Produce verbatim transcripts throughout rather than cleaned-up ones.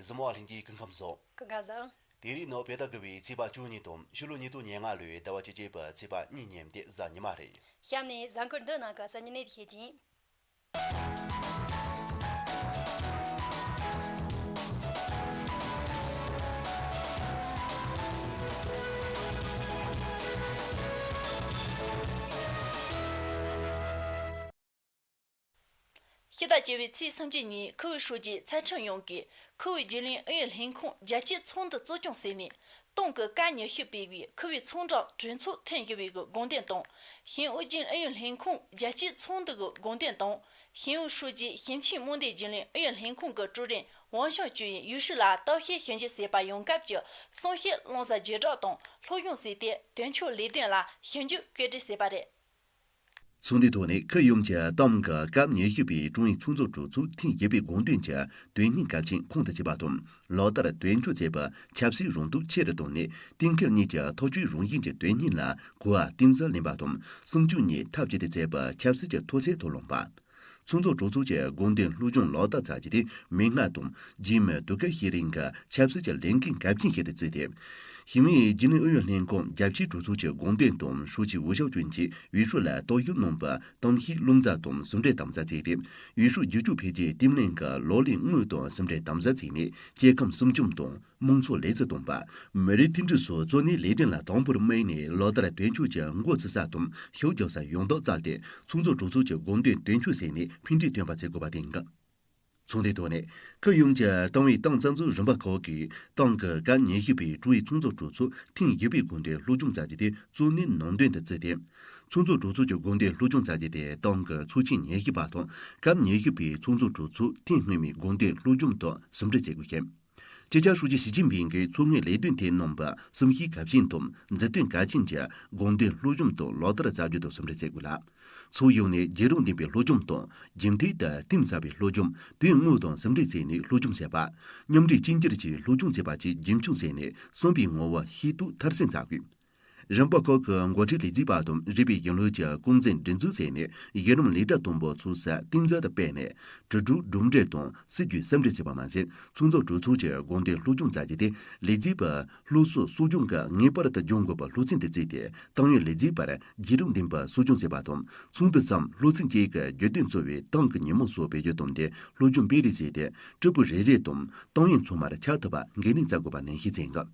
གཟིགས་མོ་བ་ལྷན་རྒྱས་སྐུ་ཁམས་བཟང་། སྐུ་ཁམས་བཟང་། དེ་རིང་ནི་བོད་ཟླ་དགུ་པའི་ཚེས་པ་བཅུ་གཉིས་དང་ཕྱི་ལོ་ཉིས་སྟོང་ཉེར་ལྔ་ལོའི་ཟླ་བ་བཅུ་གཅིག་པའི་ཚེས་པ་གཉིས་ཉིན་ཏེ་གཟའ་ཉི་མ་རེད། གཤམ་ནས་གཟའ་འཁོར་འདིའི་ནང་གི་གསར་འགྱུར་གནད་དུ་བཤད་ཅིང་། ཕྱི་ཟླ་བཅུ་པའི་ཚེས་སུམ་ཅུ་ཉིན་ཁུལ་ཨུའི་ཧྲུའུ་ཅི་ཚུལ་ཁྲིམས་དབྱངས་ཀྱིས་ཁུལ་ཨུའི་རྒྱུན་ལས་ཨུ་ཡོན་ལྷན་ཁང་རྒྱལ་སྤྱིའི་ཚོགས་འདུ་གཙོ་སྐྱོང་ཟིན་ནས། ཏང་གི་སྐབས་ཉི་ཤུ་པའི་བའི་ཁུལ་ཨུའི་ཚོགས་འདུ་གྲོས་ཚོགས་ཐེངས་བཞི་པའི་དགོངས་དོན་དང་། ཞིང་ཨུ་རྒྱན་ཨུ་ཡོན་ལྷན་ཁང་རྒྱལ་སྤྱིའི་ཚོགས་འདུ་གི་དགོངས་དོན་དང་། ཞིང་ཨུའི་ཧྲུའུ་ཅི་ཞིང་ཆེན་དམངས་འཐུས་རྒྱུན་ལས་ཨུ་ཡོན་ལྷན་ཁང་གི་ཀྲུའུ་རིན་ཝང་ཞང་ཅུས་ཡིས་ཡུས་ཧྲུའུ་ལ་གཏམ་བཤད་ཞིབ་འཇུག་ཟེར་བ་ཡོང་སྐབས་ཀྱི་གསུང་བཤད་བློ་བཟང་རྒྱུད་གྲགས་དང་སློབ་སྦྱོང་ཟེར་ཏེ་དོན་འཁྱོལ་ལས་དོན་ལ་ཞིབ་འཇུག་བཀོད་སྒྲིག་ཟེར་བ་རེད། ཚོགས་འདུའི་ཐོག་ནས་ཁུལ་ཡོངས་ཀྱི་ཏང་གི་སྐབས་ཉི་ཤུ་པའི་ཀྲུང་ཨུའི་ཚོགས་འཛུགས་གྲོས་ཚོགས་ཐེངས་བཞི་པའི་དགོངས་དོན་གྱི་དོན་སྙིང་གལ་ཆེན་ཁོང་དུ་ཆུད་པ་དང་། ལག་བསྟར་དོན་འཁྱོལ་བྱས་པའི་ཆབ་སྲིད་རང་སྟོབས་ཆེ་རུ་བཏང་ནས། གཏན་འཁེལ་གཉིས་ཀྱི་ཐག་གཅོད་རང་བཞིན་གྱི་དོན་སྙིང་ལ་གོ་བ་གཏིང་ཟབ་ལེན་པ་དང་། སྲུང་སྐྱོང་གཉིས་འཐབ་ཇུས་དེ་མཛད་པའི་ཆབ་སྲིད་ཀྱི་མཐོ་ཚད་ཐོག་ལོངས་པ། ཚོགས་འཛུགས་གྲོས་ཚོགས་ཀྱི་དགོངས་དོན་སློབ་སྦྱོང་ལག་བསྟར་མཛད་རྒྱུ་དེ་མིག་སྔ་དང་རྗེས་མའི་ཟླ་ཁ་ཤས་རིང་གི་ཆབ་སྲིད་ཀྱི་ལས་འགན་གལ་ཆེན་ཞིག་ཏུ་བརྩིས་ཏེ། ཞིང་ཨུའི་རྒྱུན་ལས་ཨུ་ཡོན་ལྷན་ཁང་རྒྱལ་སྤྱིའི་གྲོས་ཚོགས་ཀྱི་དགོངས་དོན་དང་ཧྲུའུ་ཅི་ཝུའུ་ཞའོ་ཅུན་གྱིས་ཡུས་ཧྲུའུ་ལ་རྟོག་ཞིབ་གནང་བའི་གཏམ་བཤད་བློ་འཛིན་དང་ཟུང་འབྲེལ་དམ་ཟབ་བྱས་ཏེ། ཡུས་ཧྲུའུ་རྒྱུན་སྐྱོང་འཕེལ་རྒྱས་བརྟན་ལྷིང་གི་ལག་ལེན་དངོས་དང་ཟུང་འབྲེལ་དམ་ཟབ་བྱས་ནས་སྐྱེ་ཁམས་སྲུང་སྐྱོང་དང་། དམངས་འཚོ་ལེགས་སུ་གཏོང་བ། མི་རིགས་མཐུན་སྒྲིལ་སོགས་གཙོ་གནད་ལས་དོན་ལ་དང་པོར་དམིགས་ནས་ལག་བསྟར་དོན་འཁྱོལ་གྱི་འགོ་ཚུགས་ས་དང་ཤུགས་རྒྱག་ས་ཡོངས་བསྡོམས་བཙལ་ཏེ། ཚོགས་འཛུགས་གྲོས་ཚོགས་ཀྱི་དགོངས་དོན་དོན་འཁྱོལ་ཟིན་ནས་ཕན་འབྲས་ཐོན་པ་བྱེད་དགོས་པ་གཏན་འཁེལ། ཚོགས་འདུའི་ཐོག་ནས་ཁུལ་ཡོངས་ཀྱི་ཏང་ཨུའི་ཏང་རྩ་འཛུགས་རིམ་པ་ཁག་གིས་ཏང་གི་སྐབས་ཉི་ཤུ་པའི་ཀྲུང་ཨུའི་ཚོགས་འཛུགས་གྲོས་ཚོགས་ཐེངས་བཞི་པའི་དགོངས་དོན་སློབ་སྦྱོང་མཛད་རྒྱུ་དེ་གཙོ་གནད་ནང་དོན་དུ་བརྩིས་ཏེ། ཚོགས་འཛུགས་གྲོས་ཚོགས་ཀྱི་དགོངས་དོན་སློབ་སྦྱོང་མཛད་རྒྱུ་དེ་ཏང་གི་ཚོགས་ཆེན་ཉི་ཤུ་པ་དང་སྐབས་ཉི་ཤུ་པའི་ཚོགས་འཛུགས་གྲོས་ཚོགས་ཐེངས་སྔོན་མའི་དགོངས་དོན་སློབ་སྦྱོང་དང་ཟུང་འབྲེལ་བྱེད་དགོས་ཤིང་། སྤྱི་ཁྱབ་ཧྲུའུ་ཅི་ཞི་ཅིན་ཕིང་གིས་མཚོ་སྔོན་ལས་དོན་ཐད་གནང་བའི་གསུང་བཤད་གལ་ཆེན་དང་མཛུབ་སྟོན་གལ་ཆེན་གྱི་དགོངས་དོན་སློབ་སྦྱོང་དང་ལག་བསྟར་མཛད་རྒྱུ་དང་ཟུང་འབྲེལ་བྱེད་དགོས་ལ། ཕྱོགས་ཡོངས་ནས་རྒྱུན་རིང་ལྡན་པའི་སློབ་སྦྱོང་དང་རྒྱུན་མཐུད་དུ་གཏིང་ཟབ་པའི་སློབ་སྦྱོང་དོན་དངོས་དང་ཟུང་འབྲེལ་བྱས་ནས་སློབ་སྦྱོང་བྱེད་པ། མཉམ་འདྲེས་གཅིག་གྱུར་གྱིས་སློབ་སྦྱོང་བྱེད་པ་བཅས་རྒྱུན་འཁྱོངས་བྱས་ནས་གསོན་པའི་ངོ་བོ་ཤེས་རྟོགས་མཐར་ཕྱིན་མཛད་དགོས། རིམ་པ་ཁག་གི་འགོ་ཁྲིད་ལས་བྱེད་པ་དང་རིགས་པའི་གཞུང་ལུགས་ཀྱི་ཀུན་གཟིགས་སྒྲིག་འཛུགས་བྱས་ནས་གཞི་རིམ་ལས་གྲྭ་དང་པོ་ཚོགས་སར་གཏིང་ཟབ་ཏུ་སྤེལ་ནས་དྲིལ་བསྒྲགས་སྒྲོམ་སྒྲིག་དང་སྲིད་ཇུས་གསར་འགྲེལ་བྱས་པ་མ་ཟད། ཚོགས་འཛུགས་གྲོས་ཚོགས་ཀྱི་དགོངས་དོན་སློབ་སྦྱོང་མཛད་རྒྱུ་དེ་ལས་བྱེད་པའི་སློབ་གསོ་གསོ་སྐྱོང་གི་ངེས་པར་དུ་སྦྱོང་དགོས་པའི་སློབ་ཚན་དུ་བརྩིས་ཏེ་ཏང་ཡོན་ལས་བྱེད་པར་རྒྱུན་རིང་ལྡན་པའི་གསོ་སྐྱོང་བྱེད་པ་དང་ཚོགས་འདུ་ཙམ་སློབ་ཚན་གཅིག་གི་བརྗོད་དོན་གཙོ་བོའི་ཏང་གི་ཉིན་མོ་སོགས་བེད་སྤྱོད་བཏང་སྟེ་སློབ་སྦྱོང་སྤེལ་རེས་བྱས་ཏེ་ཀྲི་པུའུ་རེ་རེ་དང་ཏང་ཡོན་ཚང་མར་ཁྱབ་ཐུབ་པ་འགན་ལེན་བྱ་དགོས་པ་ནན་བཤད་བྱས་འདུག་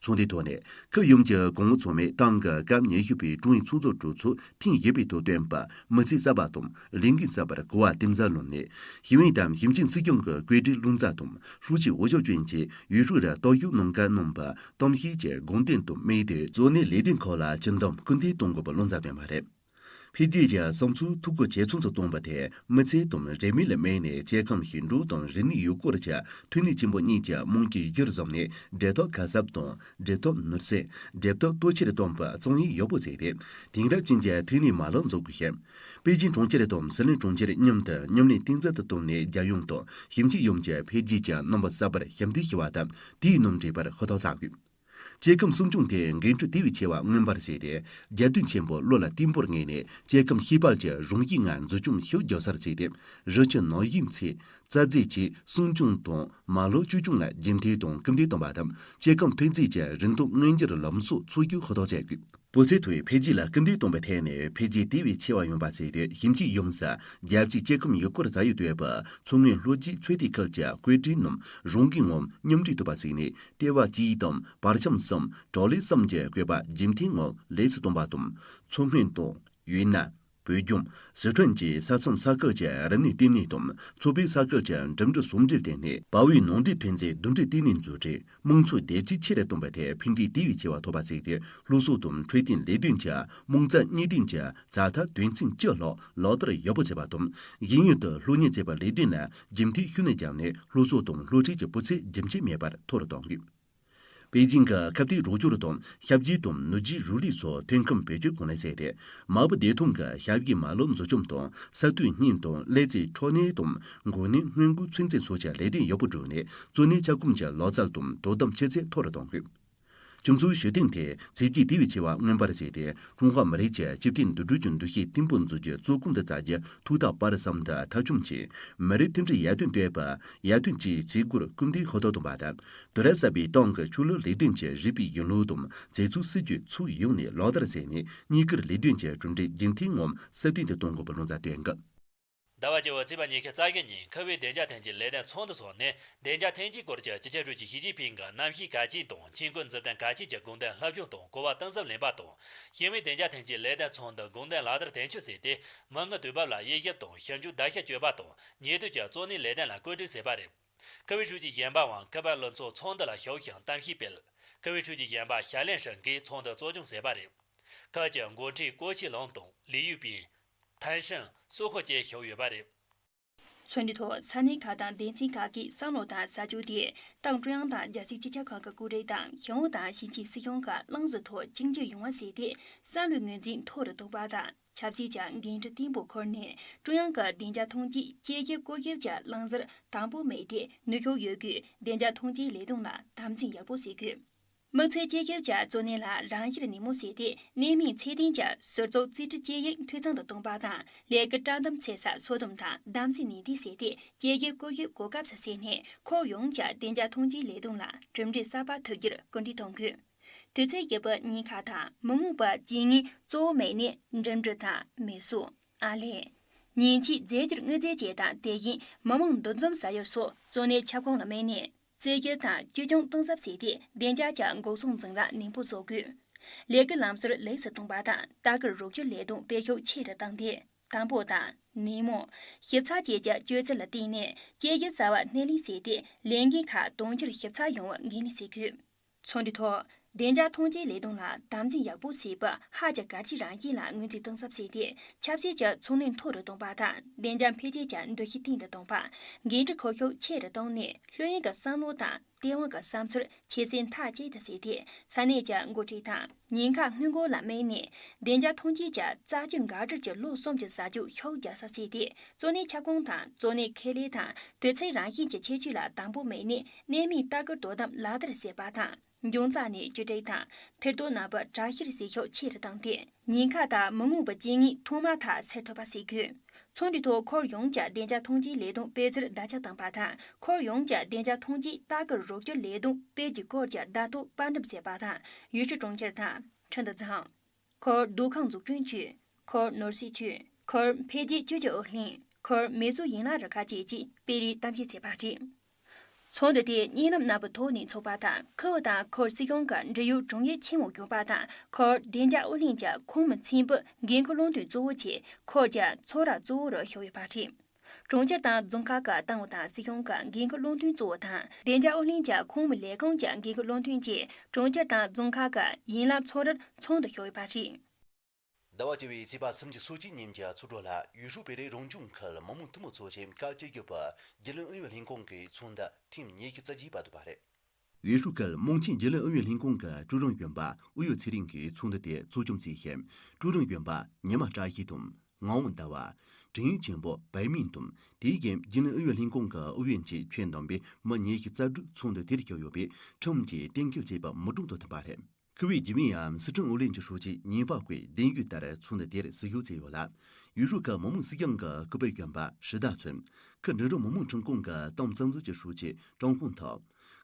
ཚོགས་འདུའི་ཐོག་ནས་ཁུལ་ཡོངས་ཀྱི་གོང་འོག་ཚང་མས་ཏང་གི་སྐབས་ཉི་ཤུ་པའི་ཀྲུང་ཨུའི་ཚོགས་འཛུགས་གྲོས་ཚོགས་ཐེངས་བཞི་པའི་ཐོག་བཏོན་པའི་མི་ཚེ་གསར་པ་དང་ལས་འགན་གསར་པར་གོ་བ་གཏིང་ཟབ་ལོན་ནས་ཞི་བའི་དང་ཞིང་ཆེན་སྲིད་སྐྱོང་གི་བཀོད་སྒྲིག་བློ་འཛིན་དང་ཧྲུའུ་ཅི་ཝུའུ་ཞའོ་ཅུན་གྱིས་ཡུས་ཧྲུའུ་རུ་རྟོག་ཞིབ་གནང་སྐབས་གནང་བའི་གཏམ་བཤད་ཀྱི་དགོངས་དོན་དང་དམིགས་ཏེ་གཙོ་གནད་ལས་དོན་ཁག་ལ་སྤྱི་འདོམས་སྐུལ་འདེད་གཏོང་དགོས་པའི་བློ་འཛིན་བཏོན་པ་རེད། འཕེལ་རྒྱས་ཀྱི་བསམ་ཚུལ་ཐུགས་ཁུར་ཇེ་ཆུང་དུ་གཏོང་བ་དེ་མི་ཚེ་དང་རིན་མེད་ལ་དམིགས་ནས་སྐྱེ་ཁམས་ཞིང་འབྲོག་དང་རིག་གནས་ཡུལ་སྐོར་གྱི་ཐོན་ལས་ཆེན་པོ་གཉིས་ཀྱི་རྨང་གཞི་གཞིར་བཟུང་ནས་འབྲེལ་ཐག་ཁ་གསབ་དང་འབྲེལ་ཐག་ནུས་ཚད་འབྲེལ་ཐག་གཏོ་ཆེར་གཏོང་བར་བརྩོན་ཡིག་ཡག་པོ་བྱས་ཏེ་དེང་རབས་ཅན་གྱི་ཐོན་ལས་མ་ལག་འཛུགས་དགོས་ཤིང་། པེ་ཅིང་གྲོང་ཁྱེར་དང་ཟི་ལིང་གྲོང་ཁྱེར་མཉམ་དུ་མཉམ་ལས་གཏིང་ཟབ་ཏུ་བཏང་ནས་རྒྱལ་ཡོངས་དང་ཞིང་ཆེན་ཡོངས་ཀྱི་འཕེལ་རྒྱས་ཀྱི་རྣམ་པ་གསར་པར་ཞབས་འདེགས་ཞུ་བ་དང་དེའི་ནང་འདྲེས་པར་ཧུར་ཐག་བྱ་དགོས། སྐྱེ་ཁམས་སྲུང་སྐྱོང་དེ་འགན་འཁྲི་དེ་བས་ཆེ་བ་མངོན་པར་བྱས་ཏེ། རྒྱལ་དོན་ཆེན་པོ་བློ་ལ་བརྟན་པོར་ངེས་ནས་སྐྱེ་ཁམས་ཤེས་དཔལ་གྱི་རང་བཞིན་ལྔ་འཛུགས་སྐྱོང་ཤུགས་རྒྱག་སར་བྱས་ཏེ། རི་ཆུ་ནགས་ཞིང་མཚེས་རྩྭ་རྫས་བཅས་སྲུང་སྐྱོང་དང་མ་ལག་བཅོས་སྐྱོང་ལ་རྒྱུན་མཐུད་དང་སྐུལ་འདེད་གཏོང་བ་དང་། སྐྱེ་ཁམས་ཐོན་རྫས་ཀྱི་རིན་སྟོབས་མངོན་འགྱུར་ལམ་སྲོལ་འཚོལ་རྒྱུར་ཧུར་ཐག་བྱེད་དགོས། བོད་ཚེ་མཐོའི་འཕེལ་རྒྱས་ལ་སྐུལ་འདེད་གཏོང་བའི་ཐད་ནས་འཕེལ་རྒྱས་དེ་བས་ཆེ་བ་ཡོང་བ་བྱས་ཏེ་ཞིང་ཆེན་ཡོངས་སུ་རྒྱལ་སྤྱིའི་སྐྱེ་ཁམས་ཡུལ་སྐོར་ཛ་ཡོད་དུ་ཡོད་པའི་མཚོ་སྔོན་ལྷོ་རྒྱུད་ཚོད་ལྟའི་ཁུལ་གྱི་བཀོད་སྒྲིག་རྣམས་རང་འགུལ་ངང་མཉམ་འདྲེས་ཐུབ་པ་བྱས་ནས་ལྟེ་བ་གཅིག་དང་བར་ཁྱམས་གསུམ་བྲག་ལས་གསུམ་གྱི་བཀོད་པ་རྒྱུན་མཐུད་ངང་ལེགས་སུ་གཏོང་བ་དང་། མཚོ་སྔོན་དང་ཡུན་ནན། བོད་ལྗོངས། ཟི་ཁྲོན་བཅས་ས་མཚམས་ས་ཁུལ་གྱི་རིམས་ནད་ལྟེ་གནས་དང་མཚོ་པའི་ས་ཁུལ་གྱི་འགྲིམ་འགྲུལ་ཟུང་འབྲེལ་ལྟེ་གནས། བལ་པོའི་ནང་སྡོད་ཐོན་རྫས་འདོན་སྤྲོད་ལྟེ་གནས་འཛུགས་སྐྲུན། དམངས་འཚོའི་བདེ་སྐྱིད་ཆེ་རུ་གཏོང་བའི་ཐད་ཕན་འབྲས་དེ་བས་ཆེ་བ་ཐོབ་པ་བྱས་ཏེ། སློབ་གསོ་དང་འཕྲོད་བསྟེན་ལས་དོན་གྱི་རྨོངས་རྩ་གཉིས་ལྡན་གྱི་ཛ་དྲག་དོན་ཚན་བཅུ་ལྷག་ལག་བསྟར་ཡག་པོ་བྱས་པ་དང་། གཞན་ཡུལ་དུ་སློབ་གཉེར་བྱེད་པའི་ལས་དོན་ལ་རྒྱུན་མཐུད་ཤུགས་སྣོན་བརྒྱབ་ནས་སློབ་གསོ་དང་སློབ་ཁྲིད་ཀྱི་སྤུས་ཚད་རྒྱུན་ཆད་མེད་པར་མཐོ་རུ་གཏོང་དགོས། པེ་ཅིང་གི་ཁ་གཏད་རོགས་སྐྱོར་དང་ཞབས་ཕྱི་དང་ནུས་རྒྱུའི་རུ་ལུགས་སོགས་ཐོན་ཁུངས་བེད་སྤྱོད་གང་ལེགས་བྱས་ཏེ། མ་བུ་བདེ་ཐང་གི་ཞབས་ཞུའི་མ་ལག་འཛུགས་སྐྱོང་དང་ས་དུས་སྙིང་དང་ཀླད་རྩའི་ཁྲག་ནད་དང་འགོས་ནད་སྔོན་འགོག་ཚོད་འཛིན་སོགས་ཀྱི་ལས་དོན་ཡག་པོ་བསྒྲུབས་ནས་གཙོ་གནད་ཁྱབ་ཁོངས་ཀྱི་ལག་རྩལ་དང་དོ་དམ་ཆུ་ཚད་མཐོ་རུ་གཏོང་དགོས། ཁྱིམ་ཚང་ཞུ་དོན་དེ་ཚེ་སྐྱིད་བདེ་བའི་འཚོ་བ་མངོན་པར་བྱས་ཏེ། ཀྲུང་ཧྭ་མི་རིགས་ཀྱི་སྤྱི་བདེ་འདུ་འགྲོ་གི་འདུ་ཤེས་བརྟན་པོ་འཛུགས་རྒྱུ་གཙོ་རྐང་དུ་བྱ་རྒྱུ་ཐུགས་ཐག་པ་རུ་བསམ་སྟེ་མཐའ་འཁྱོངས་ཀྱིས། མི་རིགས་མཐུན་སྒྲིལ་ཡར་ཐོན་དོད་པ། ཡར་ཐོན་གྱི་བྱེད་སྒོར་སྐུལ་འདེད་ཧུར་ཐག་གཏོང་བ་དང་། དུས་རབས་གསར་པའི་ཏང་གི་ཆོས་ལུགས་ལས་དོན་གྱི་རིགས་པའི་ཡིན་ལུགས་དང་། བྱེད་ཚུལ་སྲིད་ཇུས་ཚུར་ཡོང་ནས་ལག་བསྟར་བྱས་ནས། གཉིས་ཀར་ལས་དོན་གྱི་གྲུབ་འབྲས་རྒྱུན་མཐུད་ངང་སྲ་བརྟན་དུ་གཏོང་དགོས་པའི་ལུང་བསྟན་བསྟན་གྱི། ཟླ་བ་བཅུ་བ་ཚེས་པ་ཉི་ཤུ་རྩ་བཞི་ཉིན་ཁུ་བའི་བདེ་འཇགས་ཐོན་སྐྱེད་ལས་དོན་ཚོགས་འདུ་འཚོགས་ནས། བདེ་འཇགས་ཐོན་སྐྱེད་སྐོར་གྱི་སྤྱི་ཁྱབ་ཧྲུའུ་ཅི་ཞི་ཅིན་ཕིང་གི་གནམ་གཤིས་གལ་ཆེན་དང་ཆས་གོས་འཛུགས་སྟངས་གལ་ཆེན་གྱི་དགོངས་དོན་སློབ་སྦྱོང་དང་གོ་བ་གཏིང་ཟབ་ལེན་པ་དང་། ཞིང་པའི་བདེ་འཇགས་ཐོན་སྐྱེད་ལས་དོན་ཚོགས་འདུ་དགོངས་དོན་ལག་བསྟར་དོན་འཁྱོལ་བྱས་ཏེ། མི་དངུལ་དུས་བབ་ལ་དབྱེ་ཞིབ་དང་ཞིབ་འཇུག་བརྡར་ཤ་གཅོད་པ་དང་། ཉེས་དོན་གྱི་གཙོ་གནད་ལས་དོན་ལ་བཀོད་སྒྲིག་བྱས་པ་རེད། ཁུ་བའི་ཧྲུའུ་ཅི་གཞོན་པ་ཝང་ཁུ་པན་ལུ་ཚོགས་ཚོགས་འདུ་ལ་ཞུགས་ཤིང་གཏམ་བཤད་སྤེལ། ཁུ་བའི་ཧྲུའུ་ཅི་གཞོན་པ་ཞའོ་ལན་ཧྲིན་གྱིས་ཚོགས་འདུ་གཙོ་སྐྱོང་བྱས་པ་རེད། ཁུ་ཅི་འགོ་ཁྲིད་ཀོ་ཆི་ལུང་དང་ལི་ཡུས་པིན། ཐན་ཧྲིན། སུའུ་ཧོ་བཅས་ཞུགས་ཡོད་པ་རེད། ཚོགས་འདུའི་ཐོག་ས་གནས་ཁག་དང་སྡེ་ཚན་ཁག་གི་བསམ་བློ་དང་བྱ་སྤྱོད་དེ། ཏང་ཀྲུང་དབྱང་དང་རྒྱལ་སྲིད་སྤྱི་ཁྱབ་ཁང་གི་བཀོད་སྒྲིག་དང་། ཞིང་འོག་དང་ཞིང་ཆེན་སྲིད་གཞུང་གི་བླང་བྱ་ཐོག་གཅིག་གྱུར་ཡོང་བ་བྱས་ཏེ། བསམ་བློའི་ངོས་འཛིན་མཐོ་རུ་གཏོང་བ་དང་། ཆབ་སྲིད་ཀྱི་འགན་འཁྲི་བརྟན་པོ་འཁུར་ནས། ཀྲུང་དབྱང་གི་བདེ་འཇགས་ཐོན་སྐྱེད་དཔྱད་ཞིབ་སྐོར་ཞིབ་ཀྱི་བླང་བྱར་དང་པོ་མེད་དེ་ནུས་ཤུགས་ཡོད་རྒུས་བདེ་འཇགས་ཐོན་སྐྱེད་ལས་དོན་ལ་དམ་འཛིན་ཡག་པོ་བྱེད་དགོས། དམིགས་བསལ་དཔྱད་ཞིབ་ཀྱི་གཙོ་གནད་ལ་རང་བཤེར་ནན་མོ་བྱས་ཏེ། གནད་སྨིན་ཚད་ལྡན་གྱི་ཟུར་གཏོགས་རྩིས་ཁྲའི་དཔྱད་ཡིག་འཐུས་ཚང་དུ་གཏོང་བ་དང་། ལས་ཀའི་བཀྲག་མདངས་འཚེར་སར་སོ་སྡོམ་དང་དམ་འཛིན་ནན་ཏན་བྱས་ཏེ། དཔྱད་ཞིབ་སྐོར་ཞིབ་གོ་སྐབས་སུ་བྱས་ནས། ཁོར་ཡུག་གི་བདེ་འཇགས་ཐོན་སྐྱེད་ལས་དོན་ལ་གྲུབ་འབྲས་གསར་པ་ཐོབ་རྒྱུར་སྐུལ་འདེད་གཏོང་དགོས། དུས་ཚོད་ཀྱི་བར་ཉེན་ཁ་དང་མི་མངོན་པ་རྐྱེན་ངན་གཙོ་བོ་མི་སྣའི་འགྲིམ་འགྲུལ་དང་མེ་གསོད། ཨར་ལས། ཉེན་ཆེའི་རྫས་འགྱུར་དངོས་རྫས་བཅས་དང་དེ་བཞིན་མི་མང་འདུ་འཛོམས་ཟ་ཡུལ་སོགས་གཙོ་གནད་ཁྱབ་ཁོངས་ལ་དམིགས་ནས། རྩོད་བཤེར་དང་བཅོས་སྐྱོང་གཏིང་ཟབ་བྱས་ཏེ། བདེ་འཇགས་ཀྱི་འགོག་སྲུང་འཛིང་རགས་ནན་པོ་བཟོ་དགོས། ལས་ཀའི་ལམ་སྲོལ་ལེགས་སུ་གཏོང་བ་དང་། ལྟ་སྐུལ་རོགས་སྐྱོར་ལས་དོན་སྤེལ་ཤུགས་ཆེ་རུ་བཏང་སྟེ། དང་པོ་དང་། ནན་མོ། ཞིབ་ཚགས་བཅས་ཀྱི་སྤྱོད་ཚུལ་ལ་བརྟེན་ནས། དཔྱད་ཞིབ་གསར་བ་སྣེ་ལེན་བྱས་ཏེ། ལས་འགན་ཁག་དོན་འཁྱོལ་ཞིབ་ཚགས་ཡོང་བར་འགན་ལེན་བྱེད་དགོས། ཚོགས་འདུའི་ཐོག་བདེ་འཇགས་ཐོན་སྐྱེད་ལས་དོན་ལ་དམ་འཛིན་ཡག་པོ་བྱེད་པའི་ཧ་ཅང་གལ་ཆེའི་རང་བཞིན་ལ་ངོས་འཛིན་གཏིང་ཟབ་བྱས་ཏེ། ཆབ་སྲིད་ཀྱི་ཚུགས་ནུས་མཐོ་རུ་གཏོང་བ་དང་། བདེ་འཇགས་འཕེལ་རྒྱས་ཀྱི་འདུ་ཤེས་བརྟན་དུ་གཏོང་བ། འགན་འཁྲི་འཁུར་ཤུགས་ཆེ་རུ་བཏང་ནས། ལྷོད་གཡེང་གི་བསམ་བློ་དང་། སྟེས་དབང་གི་བསམ་ཚུལ་ཇེ་ཞན་མཐའ་གཅིག་ཏུ་བྱས་ཏེ། ས་གནས་ཀྱི་འགོ་ཁྲིད་དང་ཉེན་ཁ་སྔོན་འགོག་ལ་དམིགས་ནས། བདེ་འཇགས་ཐོན་སྐྱེད་ཀྱི་རྩ་ཆེའི་འགག་སྒྲོལ་གྱི་ལོ་གསུམ་གྱི་བྱ་སྤྱོད་ཤུགས་རྒྱག་ས་བྱས་ཏེ། གཙོ་གནད་ཁྱབ་ཁོངས་དང་གཙོ་གནད་ཁེ་ལས་དང་། དུས་ཚོད་རང་བཞིན་གྱི་ཁྱད་ཆོས་ལ་དང་པོ་དམིགས་ནས། གནད་སྨིན་ལྟ་སྐུལ་དོ་དམ་ལག་བསྟར་བྱེད་པ་དང་། འབྱུང་རྩ་ནས་བཅོས་སྒྲིག་དང་མཐུན་གཏོང་རྣམ་པ་གྲལ་བཤེར་བྱེད་ཤུགས་ཆེ་རུ་བཏང་སྟེ། ཉེན་ཁ་དང་མི་མངོན་པའི་རྐྱེན་ངན་ཐོག་མ་ཐག་སེལ་ཐུབ་པ་བྱེད་དགོས། ཚོགས་འདུའི་ཐོག་ཁོར་ཡུག་གི་བདེ་འཇགས་ཐོན་སྐྱེད་ལས་དོན་སྤེལ་ཚུལ་བརྡ་ཁྱབ་བཏང་བ་དང་། ཁོར་ཡུག་གི་བདེ་འཇགས་ཐོན་སྐྱེད་ལྟ་སྐུལ་རོགས་སྐྱོར་ལས་དོན་སྤེལ་རྒྱུའི་སྐོར་གྱི་བརྡ་ཐོ་པར་འགྲེམས་བྱས་པ་དང་། ཡུལ་ཤུལ་གྲོང་ཁྱེར་དང་། ཁྲིན་ཏུ་ཛང་། ཁོར་སྡོད་ཁང་འཛུགས་སྐྲུན་ཅུས། ཁོར་ནོར་སྲིད་ཅུས། ཁོར་འཕེལ་རྒྱས་བཅོས་སྒྱུར་ཨུ་ལྷན། ཁོར་མེ་གསོད་ཡན་ལག་རུ་ཁག་བཅས་ཀྱིས་སྤེལ་རེས་གཏམ་བཤད་བྱས་པ་རེད། ཚོགས་འདུ་དེ་བརྙན་ལམ་རྣམ་པའི་ཐོག་ནས་འཚོགས་པ་དང་། ཁུ་བ་དང་ཁོར་སྲིད་གཞུང་གི་འབྲེལ་ཡོད་དྲུང་ཡིག་ཆེན་མོ་གཞོན་པ་དང་། ཁོར་བདེ་འཇགས་ཨུ་ལྷན་གྱི་ཁོངས་མི་ཚན་པའི་འགན་འཁུར་བློ་མཐུན་གཙོ་བོ་བཅས་ཁོར་གྱི་ཚོགས་ར་གཙོ་བོ་རུ་ཞུགས་ཡོད་པ་རེད། གྲོང་ཁྱེར་དང་རྫོང་ཁག་གི་ཏང་ཨུ་དང་སྲིད་གཞུང་གི་འགན་འཁུར་བློ་མཐུན་གཙོ་བོ་དང་། བདེ་འཇགས་ཨུ་ལྷན་གྱི་ཁོངས་མི་ལས་ཁུངས་ཀྱི་འགན་འཁུར་བློ་མཐུན་བཅས་གྲོང་ཁྱེར་དང་རྫོང་ཁག་གི་ཡན་ལག་ཚོགས་རར་ཚོགས་འདུར་ཞུགས་ཡོད་པ་རེད། ཟླ་བ་བཅུ་བའི་ཚེས་པ་སུམ་ཅུ་སོ་གཅིག་ཉིན་གྱི་ཚོགས་དྲུག་ལ་ཡུས་ཧྲུའུ་བོད་རིགས་རང་སྐྱོང་ཁུལ་མི་དམངས་འཐུས་མི་ཚོགས་ཆེན་སྐབས་བཅུ་བཞི་པའི་རྒྱུན་ལས་ཨུ་ཡོན་ལྷན་ཁང་གི་ཚོགས་འདུ་ཐེངས་ཉི་ཤུ་རྩ་བརྒྱད་པ་བསྡུས་པ་རེད། ཡུས་ཧྲུའུ་ཁུལ་དམངས་ཆེན་རྒྱུན་ལས་ཨུ་ཡོན་ལྷན་ཁང་གི་ཀྲུའུ་རིན་གཞོན་པ་ཨུ་ཡོན་ཚེ་རིང་གིས་ཚོགས་འདུ་དེ་གཙོ་སྐྱོང་བྱས་ཤིང་། ཀྲུའུ་རིན་གཞོན་པ་ཉི་མ་བཀྲ་ཤིས་དང་། ངག་དབང་ཟླ་བ། དྲིན་ཡིག་ཆེན་པོ་པའེ་མིན་དང་། དེའི་རྐྱེན་རྒྱུན་ལས་ཨུ་ཡོན་ལྷན་ཁང་གི་ཨུ་ཡོན་བཅས་ཁྱོན་བསྡོམས་པའི་མི་ཉི་ཤུ་རྩ་དྲུག་ཚོགས་འདུ་དེར་ཞུགས་ཡོད་པས། ཁྲིམས་ཀྱིས་གཏན་འཁེལ་བྱས་པའི་མི་གྲངས་དང་མཐུན་པ་རེད། ཁུ་བའི་འཇིགས་མེད་ཡང་སི་ཁྲོན་ཨུ་ལྷན་གྱི་ཧྲུའུ་ཅི་ཉིན་ཧྥ་ཧུའེ་གདན་ཞུས་ལྟར་ཚོགས་འདུ་དེར་ཞུགས་མཛད་ཡོད་ལ། ཡུས་ཧྲུའུ་ཁུལ་མི་དམངས་སྲིད་སྐྱོང་གི་སྐུ་པར་གཞོན་པ་ཧྲི་ཏཱ་ཚུན། ཁུལ་འབྲིང་རིམ་མི་དམངས་ཁྲིམས་ཁང་གི་ཏང་རྩ་འཛུགས་ཀྱི་ཧྲུའུ་ཅི་ཀྲང་ཧུང་ཐའོ།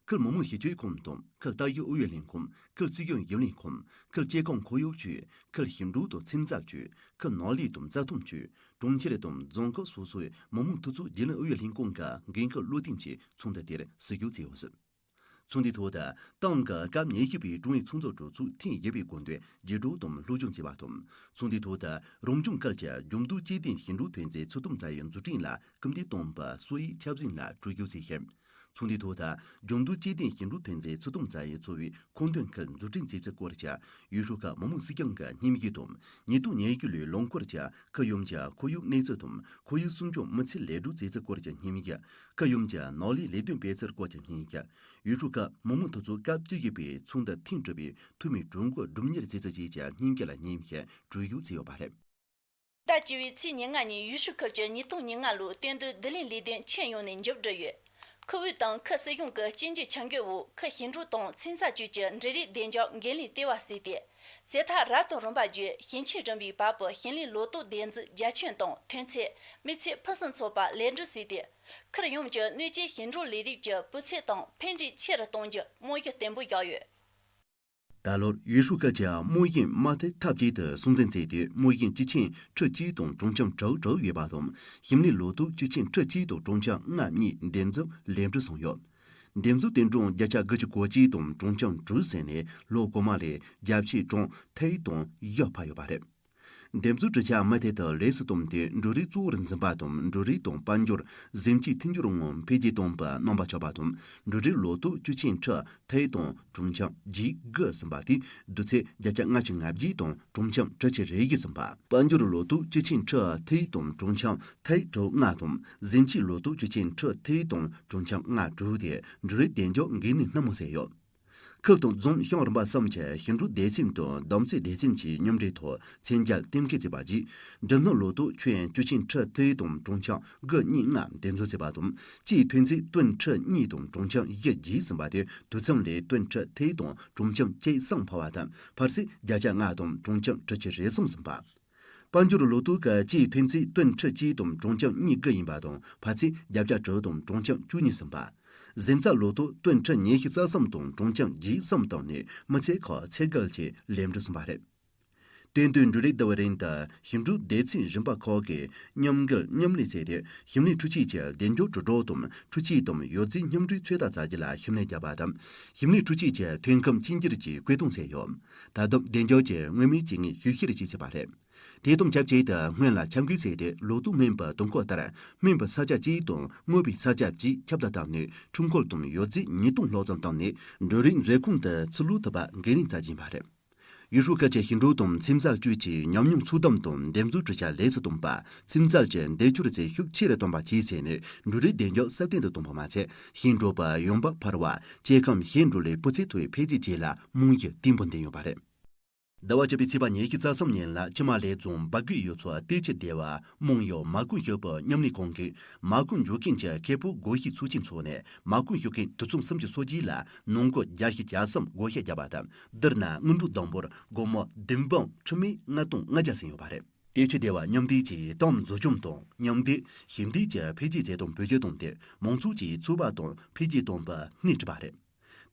ཁུལ་མི་དམངས་ཞི་གཅོད་ཁང་དང་ཁུལ་ལྟ་ཞིབ་ཨུ་ཡོན་ལྷན་ཁང་། ཁུལ་སྲིད་སྐྱོང་ཞིབ་ལས་ཁང་། ཁུལ་སྐྱེ་ཁམས་ཁོར་ཡུག་ཅུས། ཁུལ་ཞིང་འབྲོག་དང་ཚན་རྩལ་ཅུས། ཁུལ་ནོར་ལས་དང་བཅའ་སྡོམ་ཅུས། གྲོང་ཁྱེར་དང་རྫོང་ཁག་སོ་སོའི་མི་དམངས་འཐུས་ཚོགས་རྒྱུན་ལས་ཨུ་ཡོན་ལྷན་ཁང་གི་འགན་འཁུར་བློ་མཐུན་བཅས་ཚོགས་འདུ་དེར་ཞུགས་མཛད་ཡོད། ཚོགས་འདུའི་ཐོག་ཏུ་ཏང་གི་སྐབས་ཉི་ཤུ་པའི་ཀྲུང་ཨུའི་ཚོགས་འཛུགས་གྲོས་ཚོགས་ཐེངས་བཞི་པའི་དགོངས་དོན་བརྒྱུད་སྒྲོག་དང་སློབ་སྦྱོང་བྱས་པ་དང་། ཚོགས་འདུའི་ཐོག་ཏུ་རང་སྐྱོང་ཁུལ་གྱི་ལྗང་མདོག་སྐྱེ་ལྡན་ཞིང་འབྲོག་ཐོན་རྫས་ཚུལ་དམ་རྩ་བའི་འཛུགས་སྐྲུན་ལ་སྐུལ་འདེད་གཏོང་བའི་སྲོལ་ཡིག་ཆ་འཛིན་ལ་གྲོས་བསྡུར་བྱས་ཤིང་། ཚོགས་འདུའི་ཐོག་ཏུ་ལྗང་མདོག་སྐྱེ་ལྡན་ཞིང་འབྲོག་ཐོན་རྫས་ཚུལ་དམ་རྩ་བའི་གཙོ་བོའི་ཁུངས་ཐོན་ཁུལ་འཛུགས་སྐྲུན་བྱེད་ཚུལ་སྐོར་གྱི་ཡུས་ཧྲུའུ་ཁུལ་མི་དམངས་སྲིད་སྐྱོང་གི་སྙན་ཞུ་དང་། ཉིས་སྟོང་ཉི་ཤུ་ལོའི་ལོ་འཁོར་གྱི་ཁུལ་ཡོངས་ཀྱི་ཁོར་ཡུག་གནས་ཚུལ་དང་ཁོར་ཡུག་སྲུང་སྐྱོང་མི་ཚེ་ལས་སྒྲུབ་བྱེད་ཚུལ་སྐོར་གྱི་སྙན་ཞུ། ཁུལ་ཡོངས་ཀྱི་ནོར་ལས་ལས་དོན་སྤེལ་ཚུལ་སྐོར་གྱི་སྙན་ཞུ། ཡུས་ཧྲུའུ་ཁུལ་མི་དམངས་འཐུས་ཚོགས་སྐབས་བཅུ་བཞི་པའི་ཚོགས་འདུ་ཐེངས་དྲུག་པའི་འཐུས་མིའི་གྲོས་འགོ་སྒྲུབ་གཉེར་བྱེད་ཚུལ་བཅས་ཀྱི་སྙན་ཞུ་ལ་སྙན་ཞུ་གྲོས་ཞུ་བྱས་ཡོད་པ་རེད། ཟླ་བཅུ་བའི་ཚེས་ཉེར་ལྔ་ཉིན་ཡུས་ཧྲུའུ་ཁུལ་གྱི་ཉིས་སྟོང་ཉེར་ལྔ་ལོའི་སྟོན་བསྡུ་བསྡུ་ལེན་ལས་དོན་ཁྱོན་ཡོངས་ནས་མཇུག་བསྒྲིལ་ཡོད། ཁུལ་ཨུད་དང་ཁུལ་སྲིད་གཞུང་གི་གཅིག་གྱུར་འཆར་འགོད་འོག་ཁུལ་ཞིང་འབྲོག་དང་ཚན་རྩལ་ཅུས་ཀྱི་འབྲེལ་ཡོད་བདེ་འཇགས་འགན་ལེན་ལྟེ་བ་ཟེར་ཏེ། ཟས་ཐག་རབ་དང་རིམ་པ་བརྒྱུད་ཞིང་ཆེན་རིམ་པའི་བར་དུ་ཞིང་ལས་ལོ་ཏོག་འདེབས་འཛུགས་རྒྱ་ཁྱོན་དང་ཐོན་ཚད། མི་ཚེ་ཕུན་སུམ་ཚོགས་པ་ལེགས་འགྲུབ་ཟེར་ཏེ། ཁུལ་ཡོངས་ཀྱི་སྣོད་བཅུད་ཞིང་འབྲོག་ལས་རིགས་ཀྱི་སྤུས་ཚད་དང་ཕན་འབྲས་ཆེ་རུ་གཏོང་རྒྱུ་དམིགས་ཡུལ་བརྟན་པོ་བཞག་ཡོད། ད་ལོར་ཡུས་ཧྲུའུ་ཁུལ་གྱི་རྨོ་ཞིང་མ་མཐའི་འཐབ་ཇུས་དེ་སྲུང་འཛིན་བྱས་ཏེ། རྨོ་ཞིང་སྤྱི་ཆིངས་ཁྲི་གཅིག་དང་གྲོང་ཆིངས་དྲུག་གྲུབ་ཡོད་པ་དང་། ཞིང་ལས་ལོ་ཏོག་སྤྱི་ཆིངས་ཁྲི་གཅིག་དང་གྲོང་ཆིངས་ལྔ་གཉིས་འདེབས་འཛུགས་ལེགས་འགྲུབ་སོང་ཡོད། འདེབས་འཛུགས་བརྟན་གྲངས་བརྒྱ་ཆ་དགུ་བཅུ་གོ་གཅིག་དང་གྲོང་ཆིངས་དྲུག་ཟིན་ནས། ལོ་གོང་མ་ལས་བརྒྱ་ཆའི་གྲངས་ཐེར་དང་བཞི་འཕར་ཡོད་པ་རེད། འདེབས་འཛུགས་གྲུབ་ཆ་མུ་མཐུད་དུ་ལེགས་སུ་བཏང་སྟེ། འབྲུ་རིགས་གཙོ་བོར་འཛིན་པ་དང་། འབྲུ་རིགས་དང་དཔལ་འབྱོར་ཟིང་ཆའི་མཐུན་སྦྱོར་ངང་འཕེལ་རྒྱས་གཏོང་བར་རྣམ་པ་ཆགས་པ་དང་། འབྲུ་རིགས་ལོ་ཏོག་སྤྱི་ཆིངས་ཁྲི་ཐེར་དང་གྲོང་ཆིངས་བརྒྱད་དགུ་ཟིན་པ་སྟེ། བསྡུར་ཚད་བརྒྱ་ཆ་ལྔ་བཅུ་ང་བརྒྱད་དང་གྲོང་ཆིངས་དྲུག་ཅུ་རེ་བཞི་ཟིན་པ། དཔལ་འབྱོར་ལོ་ཏོག་སྤྱི་ཆིངས་ཁྲི་ཐེར་དང་གྲོང་ཆིངས་ཐེར་དྲུག་ལྔ་དང་། ཟིང་ཆའི་ལོ་ཏོག་སྤྱི་ཆིངས་ཁྲི་ཐེར་དང་གྲོང་ཆིངས་ལྔ་དྲུག་སྟེ། འབྲུ་རིགས་བདེ་འཇགས་འགན་ལེན་སྣེ་མོ་ཟིན་ཡོད། ཁུལ་དང་རྫོང་ཤང་རིམ་པ་གསུམ་གྱི་ཞིང་འབྲོག་སྡེ་ཚན་དང་བསྡོམས་རྩིས་སྡེ་ཚན་གྱིས་མཉམ་འབྲེལ་ཐོག་ཚན་རྒྱལ་གཏན་འཁེལ་བྱས་པ་བརྒྱུད། འབྲུ་སྣུམ་ལོ་ཏོག་ཁྱོན་སྤྱི་ཆིངས་ཁྲི་ཐེར་དང་གྲོང་ཆིངས་དགུ་གཉིས་ལྔ་འདེབས་འཛུགས་བྱས་པ་དང་། སྤྱིའི་ཐོན་ཚད་ཏུན་ཁྲི་གཉིས་དང་གྲོང་ཆིངས་བཞི་བརྒྱད་ཟིན་པ་དེ། དུས་མཚམས་ལས་ཏུན་ཁྲི་ཐེར་དང་གྲོང་ཆིངས་བཅུ་གསུམ་འཕར་བ་དང་། འཕར་ཚད་བརྒྱ་ཆ་ལྔ་དང་གྲོང་ཆིངས་དྲུག་ཅུ་རེ་གསུམ་ཟིན་པ། དཔལ་འབྱོར་ལོ་ཏོག་གི་སྤྱིའི་ཐོན་ཚད་ཏུན་ཁྲི་གཅིག་དང་གྲོང་ཆིངས་གཉིས་དགུ་ཡིན་པ་དང་། འཕར་ཚད་བརྒྱ་ཆ་དྲུག་དང་གྲོང་ཆིངས་བཅུ་གཉིས་ཟིན་པ། གཟན་རྩྭ་ལོ་ཏོག་ཏུན་ཁྲི་ཉི་ཤུ་རྩ་གསུམ་དང་གྲོང་ཆིངས་བརྒྱད་གསུམ་བཏང་ནས། མི་ཚེ་ཁག་ཚད་བརྒལ་གྱི་ལེགས་འགྲུབ་ཟིན་པ་རེད། དེ་དུས་འབྲུ་རིགས་བསྡུ་བའི་རིང་དུ་ཞིང་འབྲོག་སྡེ་ཚན་རིམ་པ་ཁག་གིས་མཉམ་འགུལ་མཉམ་ལས་བྱས་ཏེ། ཞིང་ལས་འཕྲུལ་ཆས་ཀྱི་བདེ་འཇགས་དྲིལ་བསྒྲགས་དང་འཕྲུལ་ཆས་དང་ཡོ་རྫས་མཉམ་འདྲེས་ཚོད་ལྟ་བྱ་རྒྱུ་ལ་ཤུགས་སྣོན་བརྒྱབ་པ་དང་། ཞིང་ལས་འཕྲུལ་ཆས་ཀྱི་ཐོན་ཁུངས་གཅིག་གྱུར་གྱིས་བཀོད་གཏོང་བྱས་ཡོད། ད་དུང་བདེ་འཇགས་ཀྱི་མངོན་མེད་རྐྱེན་ངན་ཤུལ་བཞག་བྱས་ཚུད་པ་རེད། དེ་དང་ཆབས་ཅིག་ཏུ། སྔོན་ལ་འཆར་འགོད་བྱས་ཏེ། ལོ་ཏོག་སྨིན་པའི་དུས་འཁོར་ལྟར། སྨིན་པའི་ས་ཆ་གཅིག་དང་སྔོ་བའི་ས་ཆ་གཅིག་ཁྱབ་བསྒྲགས་བཏང་ནས། འཕྲུལ་འཁོར་དང་ཡོ་རྫས་ཉིས་སྟོང་ལྷག་ཙམ་བཏང་ནས། འབྲུ་རིགས་མཛོད་ཁང་དུ་ཚུར་ལོག་ཐུབ་པ་འགན་ལེན་བྱ་རྒྱུ་ཡིན་པ་རེད། ཡུས་ཧྲུའུ་ཁུལ་གྱི་ཞིང་འབྲོག་དང་ཚན་རྩལ་ཅུས་ཀྱིས་ཉམས་མྱོང་ཚོད་བགམ་དང་འདེབས་འཛུགས་གྲུབ་ཆ་ལེགས་སུ་གཏོང་བ། ཚན་རྩལ་གྱི་འདེགས་སྐྱོར་བྱེད་ཤུགས་ཆེ་རུ་གཏོང་བ་བཅས་བྱས་ནས། འབྲུ་རིགས་བདེ་འཇགས་སྲ་བརྟན་དུ་གཏོང་པ་མ་ཚད། ཞིང་འབྲོག་པའི་ཡོང་འབབ་འཕར་བ། སྐྱེ་ཁམས་ཞན་འགྲོ་ལས་སྤུས་ཚད་མཐོ་བའི་འཕེལ་རྒྱས་བཅས་ལ་རྨང་གཞི་བརྟན་པོ་འདིང་ཡོད་པ་རེད། ཟླ་བ་བཅུ་པའི་ཚེས་པ་ཉི་ཤུ་རྩ་གསུམ་ཉིན་ལ། ཆུ་དམར་ལེབ་རྫོང་སྦ་གུས་ཡུལ་ཚོ་ལྟེ་ཆུ་སྡེ་བ་རྨོ་ཡུལ་མ་ཀུན་ཤུག་པའི་མཉམ་ལས་ཁང་གིས། མ་ཀུན་འཇོག་མཁན་གྱི་ཁེ་སྤོགས་བགོ་བཤའི་ཚོགས་ཆེན་འཚོགས་ནས། མ་ཀུན་ཤུག་མཁན་དུས་མཚམས་སུམ་ཅུ་སོ་གཅིག་ལ་ནང་སྒོ་བརྒྱ་ཞིག་གྱ་གསུམ་བགོ་བཤའ་བརྒྱབ་པ་དང་། བསྡུར་ན་དངུལ་འབྲུ་བསྡོམས་འབོར་སྒོར་མོ་བདུན་འབུམ་ཁྲི་མེད་ལྔ་སྟོང་ལྔ་བརྒྱ་ཟིན་ཡོད་པ་རེད། ལྟེ་ཆུ་སྡེ་བ་མཉམ་སྡེ་གྱིས་ཏང་འཛུགས་སྐྱོང་དང་མཉམ་སྡེ་ཞིང་སྡེ་གྱི་འཕེལ་རྒྱས་བྱེད་སྟངས་བེད་སྤྱོད་བཏང་སྟེ། མང་ཚོགས་ཀྱིས་ཚོགས་པ་དང་འཕེལ་རྒྱས་གཏོང་བར་སྣེ་ཁྲིད་པ་རེད།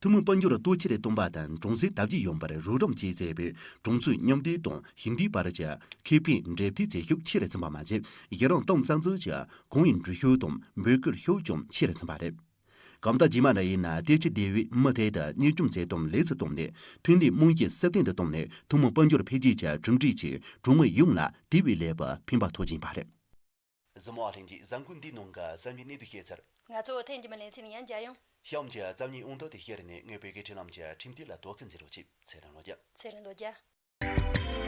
ཐུན་མོང་དཔལ་འབྱོར་སྟོབས་ཆེ་རུ་གཏོང་བ་དང་གྲོང་གསེབ་དར་རྒྱས་ཡོང་བར་རོགས་རམ་བྱེད་ཟེར་བའི་གྲོང་ཚོའི་མཉམ་སྡེ་དང་ཞིང་སྡེའི་བར་གྱི་ཁེ་ཕན་འབྲེལ་མཐུད་བྱེད་ཤུགས་ཆེ་རུ་ཕྱིན་པ་མ་ཟད། གཞི་རིམ་ཏང་རྩ་འཛུགས་ཀྱི་གོང་བུའི་འགྲུལ་ཤུགས་དང་འབོད་སྐུལ་ཤུགས་ཀྱང་ཆེ་རུ་ཕྱིན་པ་རེད། གང་ལྟར། རྗེས་མ་ལ་ཡིན་ན་ལྟེ་ཆུ་སྡེ་བས་མུ་མཐུད་དུ་གཉེར་སྐྱོང་བྱེད་སྟངས་ལེགས་སུ་བཏང་ནས། ཐོན་ལས་རྨང་གཞི་སྲ་བརྟན་དུ་བཏང་ནས། ཐུན་མོང་དཔལ་འབྱོར་འཕེལ་རྒྱས་ཀྱི་གྲུབ་འབྲས་ཀྱིས་གྲོང་མི་ཡོངས་ལ་དེ་བས་ལེགས་པའི་ཕན་པ་ཐོབ་ཀྱི་ཡིན་པ་རེད། གཟིགས་མོ་བ་ལྷན་རྒྱས། གཟའ་འཁོར་འདིའི་ནང་གི་གསར་འགྱུར་གནད་དུ་བཤད་ཚར། ང་ཚོ་ཐེངས་རྗེས་མའི་ལེ་ཚན་ནས་ཡང་མཇལ་ཡོང་། གཤམ་གྱི་རྩོམ་ཡིག་དབང་དུ་དེ་བཤད་ནས་ངའི་བོད་སྐད་འཕྲིན་ལམ་གྱི་འཕྲིན་སྟེགས་ལ་དོ་ཁུར་མཛད་རོགས་གྱིས། ཚེ་རིང་ལོ་བརྒྱ། ཚེ་རིང་ལོ་བརྒྱ།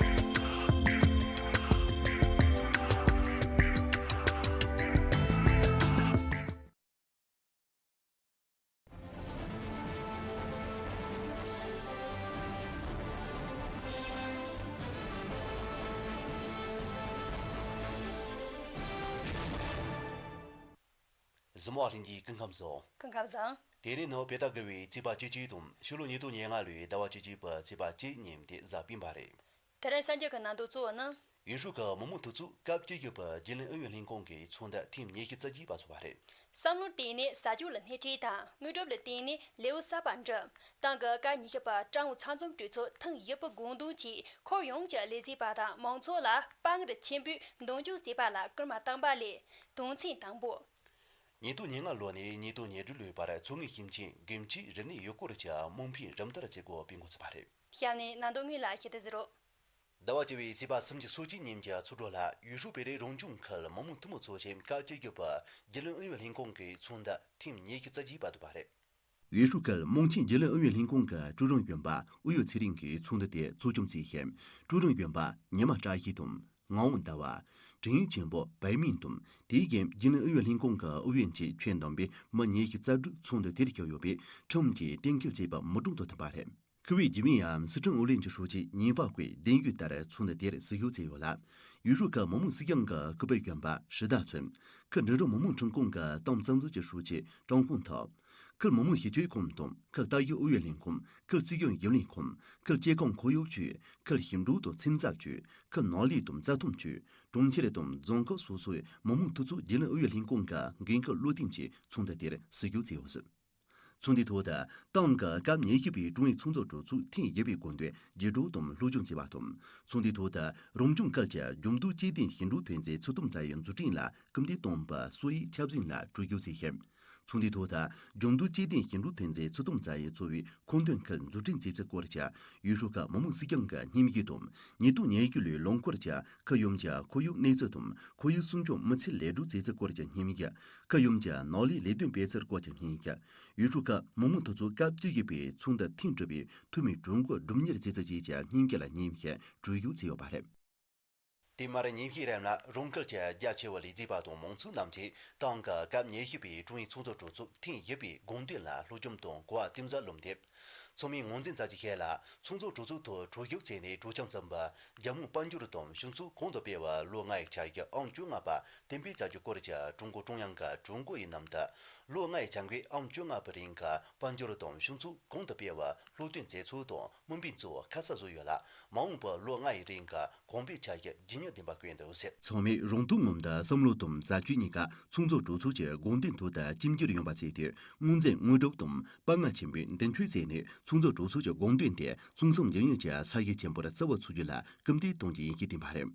གཟིགས་མོ་བ་ལྷན་རྒྱས། སྐུ་ཁམས་བཟང་། སྐུ་ཁམས་བཟང་། དེ་རིང་ནི་བོད་ཟླ་དགུ་བའི་ཚེས་པ་བཅུ་གཅིག་དང་། ཕྱི་ལོ་ཉིས་སྟོང་ཉེར་ལྔ་ལོའི་ཟླ་བ་བཅུ་གཅིག་པའི་ཚེས་པ་གཅིག་ཉིན་དེ་གཟའ་སྤེན་པ་རེད། དེ་རིང་གསར་འགྱུར་གྱི་ནང་དོན་གཙོ་བོ་ནི། ཡུས་ཧྲུའུ་ཁུལ་མི་དམངས་འཐུས་ཚོགས་སྐབས་བཅུ་བཞི་པའི་རྒྱུན་ལས་ཨུ་ཡོན་ལྷན་ཁང་གི་ཚོགས་འདུ་ཐེངས་ཉི་ཤུ་རྩ་གཅིག་པ་འཚོགས་པ་རེད། བསམ་བློར་བརྟེན་ནས་ས་ཕྱོགས་ལ་སྣེ་ཁྲིད་དང་། དངོས་གྲུབ་ལ་བརྟེན་ནས་ལེའུ་གསར་པ་འབྲི། ཏང་གི་སྐབས་ཉི་ཤུ་པའི་ཀྲུང་ཨུ་ཚང་འཛོམས་གྲོས་ཚོགས་ཐེངས་བཞི་པའི་དགོངས་དོན་གྱིས་ཁོར་ཡུག་གི་ལས་བྱེད་པ་དང་མང་ཚོགས་ལ་དཔའ་ངར་ཆེན་པོས་མདུན་སྐྱོད་བྱས་པ་ལ་སྐུལ་མ་བཏང་བ་ལས་དོན་ཚན་དང་པོ། ཉིས་སྟོང་ཉེར་ལྔ་ལོ་ནས་ཉིས་སྟོང་ཉེར་དྲུག་ལོའི་བར་མཚོ་སྔོན་ཞིང་ཆེན་དགུན་ཆུའི་རིག་གནས་ཡུལ་སྐོར་གྱི་དམངས་ཕན་རིམ་བསྟར་བྱེད་སྒོ་སྤེལ་འགོ་ཚུགས་པ་རེད། གཤམ་ནས་ནང་དོན་དངོས་ལ་ཞིབ་ཏུ་གཟིགས་རོགས། ཟླ་བ་བཅུ་པའི་ཚེས་པ་སུམ་ཅུ་སོ་གཅིག་ཉིན་གྱི་ཚོགས་དྲུག་ལ་ཡུས་ཧྲུའུ་བོད་རིགས་རང་སྐྱོང་ཁུལ་མི་དམངས་འཐུས་མི་ཚོགས་ཆེན་སྐབས་བཅུ་བཞི་པའི་རྒྱུན་ལས་ཨུ་ཡོན་ལྷན་ཁང་གི་ཚོགས་འདུ་ཐེངས་ཉི་ཤུ་རྩ་གཅིག་པ་བསྡུས་པ་རེད། ཡུས་ཧྲུའུ་ཁུལ་དམངས་ཆེན་རྒྱུན་ལས་ཨུ་ཡོན་ལྷན་ཁང་གི་ཀྲུའུ་རིན་གཞོན་པ་ཨུ་ཡོན་ཚེ་རིང་གིས་ཚོགས་འདུ་དེ་གཙོ་སྐྱོང་བྱས་ཤིང་། ཀྲུའུ་རིན་གཞོན་པ་ཉི་མ་བཀྲ་ཤིས་དང་། ངག་དབང་ཟླ་བ། དྲིན་ཡིག་ཆེན་པོ་པའེ་མིན་དང་། དེའི་རྐྱེན་རྒྱུན་ལས་ཨུ་ཡོན་ལྷན་ཁང་གི་ཨུ་ཡོན་བཅས་ཁྱོན་བསྡོམས་པའི་མི་ཉི་ཤུ་རྩ་དྲུག་ཚོགས་འདུ་དེར་ཞུགས་ཡོད་པས། ཁྲིམས་ཀྱིས་གཏན་འཁེལ་བྱས་པའི་མི་གྲངས་དང་མཐུན་པ་རེད། ཁུ་བའི་རྒྱུད་མིའམ་སི་ཁྲོན་ཨུ་ལེན་གྱི་ཧྲུའུ་ཅི་ཉིན་ཧྥ་ཧུའེ་གདན་ཡོད་ལྟར་ཚོགས་འདུ་དེར་ཟུར་ཞུགས་མཛད་ཡོད་ལ། ཡུས་ཧྲུའུ་ཁུལ་མི་དམངས་སྲིད་གཞུང་གི་སྐུ་པར་གཞོན་པ་ཧྲི་ཏཱ་ཚུན། ཁུལ་འབྲིང་རིམ་མི་དམངས་ཁྲིམས་ཁང་གི་ཏང་རྩ་འཛུགས་ཀྱི་ཧྲུའུ་ཅི་ཀྲང་ཧུང་ཐའོ། ཁུལ་མི་དམངས་ཞི་བཅོས་ཁོངས་དང་ཁུལ་ལྟ་ཞིབ་ཨུ་ཡོན་ལྷན་ཁང་། ཁུལ་སྲིད་གཞུང་ཞིབ་ལས་ཁང་། ཁུལ་སྐྱེ་ཁམས་ཁོར་ཡུག་ཅུས། ཁུལ་ཞིང་འབྲོག་དང་ཚན་རྩལ་ཅུས། ཁུལ་ནོར་ལས་དང་བཅའ་སྡོམ་ཅུས། གྲོང་ཁྱེར་དང་རྫོང་ཁག་སོ་སོའི་མི་དམངས་འཐུས་ཚོགས་རྒྱུན་ལས་ཨུ་ཡོན་ལྷན་ཁང་གི་འགན་འཁུར་བློ་མཐུན་བཅས་ཚོགས་འདུ་དེར་ཟུར་ཞུགས་མཛད་ཡོད། ཚོགས་འདུའི་ཐོག་ཏུ་ཏང་གི་སྐབས་ཉི་ཤུ་པའི་ཀྲུང་ཨུའི་ཚོགས་གཙོ་གྲོས་ཚོགས་ཐེངས་བཞི་པའི་དགོངས་དོན་བརྒྱུད་སྒྲོག་དང་སློབ་སྦྱོང་བྱས་པ་དང་། ཚོགས་འདུའི་ཐོག་ཏུ་རང་སྐྱོང་ཁུལ་གྱི་ལྗང་མདོག་སྐྱེ་ལྡན་ཞིང་འབྲོག་ཐོན་རྫས་ཚུལ་ཁྲིམས་རྩ་ཡི་འཛུགས་སྐྲུན་ལ་སྐུལ་འདེད་གཏོང་བའི་སྲོལ་ཡིག་ཆ་འཛིན་ལ་གྲོས་བསྡུར་བྱས་ཤིང་། ཚོགས་འདུའི་ཐོག་ཏུ་ལྗང་མདོག་སྐྱེ་ལྡན་ཞིང་འབྲོག་ཐོན་རྫས་ཚུལ་ཁྲིམས་རྩ་ཡི་གཙོ་བོའི་མཁོ་འདོན་ཁུལ་འཛུགས་སྐྲུན་བྱེད་ཚུལ་སྐོར་གྱི་ཡུས་ཧྲུའུ་ཁུལ་མི་དམངས་སྲིད་གཞུང་གི་སྙན་ཞུ་དང་། ཉིས་སྟོང་ཉི་ཤུ་ལོའི་ལོ་འཁོར་གྱི་ཁུལ་ཡོངས་ཀྱི་ཁོར་ཡུག་གནས་ཚུལ་དང་ཁོར་ཡུག་སྲུང་སྐྱོབ་མི་ཚེ་ལས་སྒྲུབ་བྱེད་ཚུལ་སྐོར་གྱི་སྙན་ཞུ། ཁུལ་ཡོངས་ཀྱི་ནོར་ལས་ལས་དོན་སྤེལ་ཚུལ་སྐོར་གྱི་སྙན་ཞུ། ཡུས་ཧྲུའུ་ཁུལ་མི་དམངས་འཐུས་ཚོགས་སྐབས་བཅུ་བཞི་པའི་ཚོགས་འདུ་ཐེངས་དྲུག་པའི་འཐུས་མི་གྲོས་འགོ་སྒྲུབ་གཉེར་བྱེད་ཚུལ་བཅས་ཀྱི་སྙན་ཞུ་ལ་སྙན་ཞུ་གྲོས་ཞུ་བྱས་ཡོད་པ་རེད། དེ་མར་ཉིན་ཤས་རིང་ལ་རང་ཁུལ་གྱི་རྒྱ་ཆེ་བའི་ལས་བྱེད་པ་དང་མང་ཚོགས་རྣམས་ཀྱིས་ཏང་གི་སྐབས་ཉི་ཤུ་པའི་ཀྲུང་ཨུའི་ཚོགས་གཙོ་གྲོས་ཚོགས་ཐེངས་བཞི་པའི་དགོངས་དོན་ལ་སློབ་སྦྱོང་དང་གོ་བ་གཏིང་ཟབ་སློབ་འདེབས། ཚོགས་མིའི་ངོས་འཛིན་གསར་བརྗེ་ཞིག་ལ་ཚོགས་གཙོ་གྲོས་ཚོགས་ཐོག་གྲོས་ཞིབ་བྱས་ནས་གྲོས་འཆམ་ཟིན་པ། རྒྱལ་དམངས་དཔལ་འབྱོར་དང་སྤྱི་ཚོགས་གོང་དུ་སྤེལ་བ་ལོ་ལྔ་ཡི་འཆར་གཞི་ཨང་བཅོ་ལྔ་པ་གཏན་འབེབས་བྱ་རྒྱུ་སྐོར་གྱི་ཀྲུང་གུང་ཀྲུང་དབྱང་གི་གྲོས་འགོ་ཡི་ནང་དུ། ལོ་ལྔ་ཡི་འཆར་འགོད་ཨང་བཅོ་ལྔ་པའི་རིང་གི་དཔལ་འབྱོར་དང་སྤྱི་ཚོགས་གོང་དུ་སྤེལ་བ་སློབ་སྟོན་མཛད་ཚུལ་དང་དམིགས་འབེན་གཙོ་བོ་ཁ་གསལ་བཟོས་ཡོད་ལ། མ་འོངས་པའི་ལོ་ལྔ་ཡི་རིང་གི་གོང་འཕེལ་འཆར་གཞི་ཇི་སྙེད་ལྡན་པ་བཀོད་འདུག་ཟེར། ཚང་མས་རང་རྟོགས་ངང་དུ་བསམ་བློ་དང་ཟབ་ཆོས་གཉིས་ཀ་ཚོགས་གཙོ་གྲོས་ཚོགས་ཀྱི་དགོངས་དོན་ཐོག་ཏུ་ཞིབ་འཇུག་ཡོང་བ་བྱས་ཏེ། དངོས་འཛིན་དངོས་གྲུབ་དང་དཔའ་ངར་ཆེན་པོས་མདུན་སྐྱོད་བྱས་ནས། ཚོགས་གཙོ་གྲོས་ཚོགས་ཀྱི་དགོངས་དོན་དེ་གསུང་རྩོམ་འབྱུང་ཡུལ་གྱི་ས་གཞི་ཆེན་པོར་བརྩི་བ་ཚུགས་རྒྱུ་ལ་སྐུལ་འདེད་གཏོང་རྒྱུ་ཡིན་ཞེས་བསྟན་པ་རེད།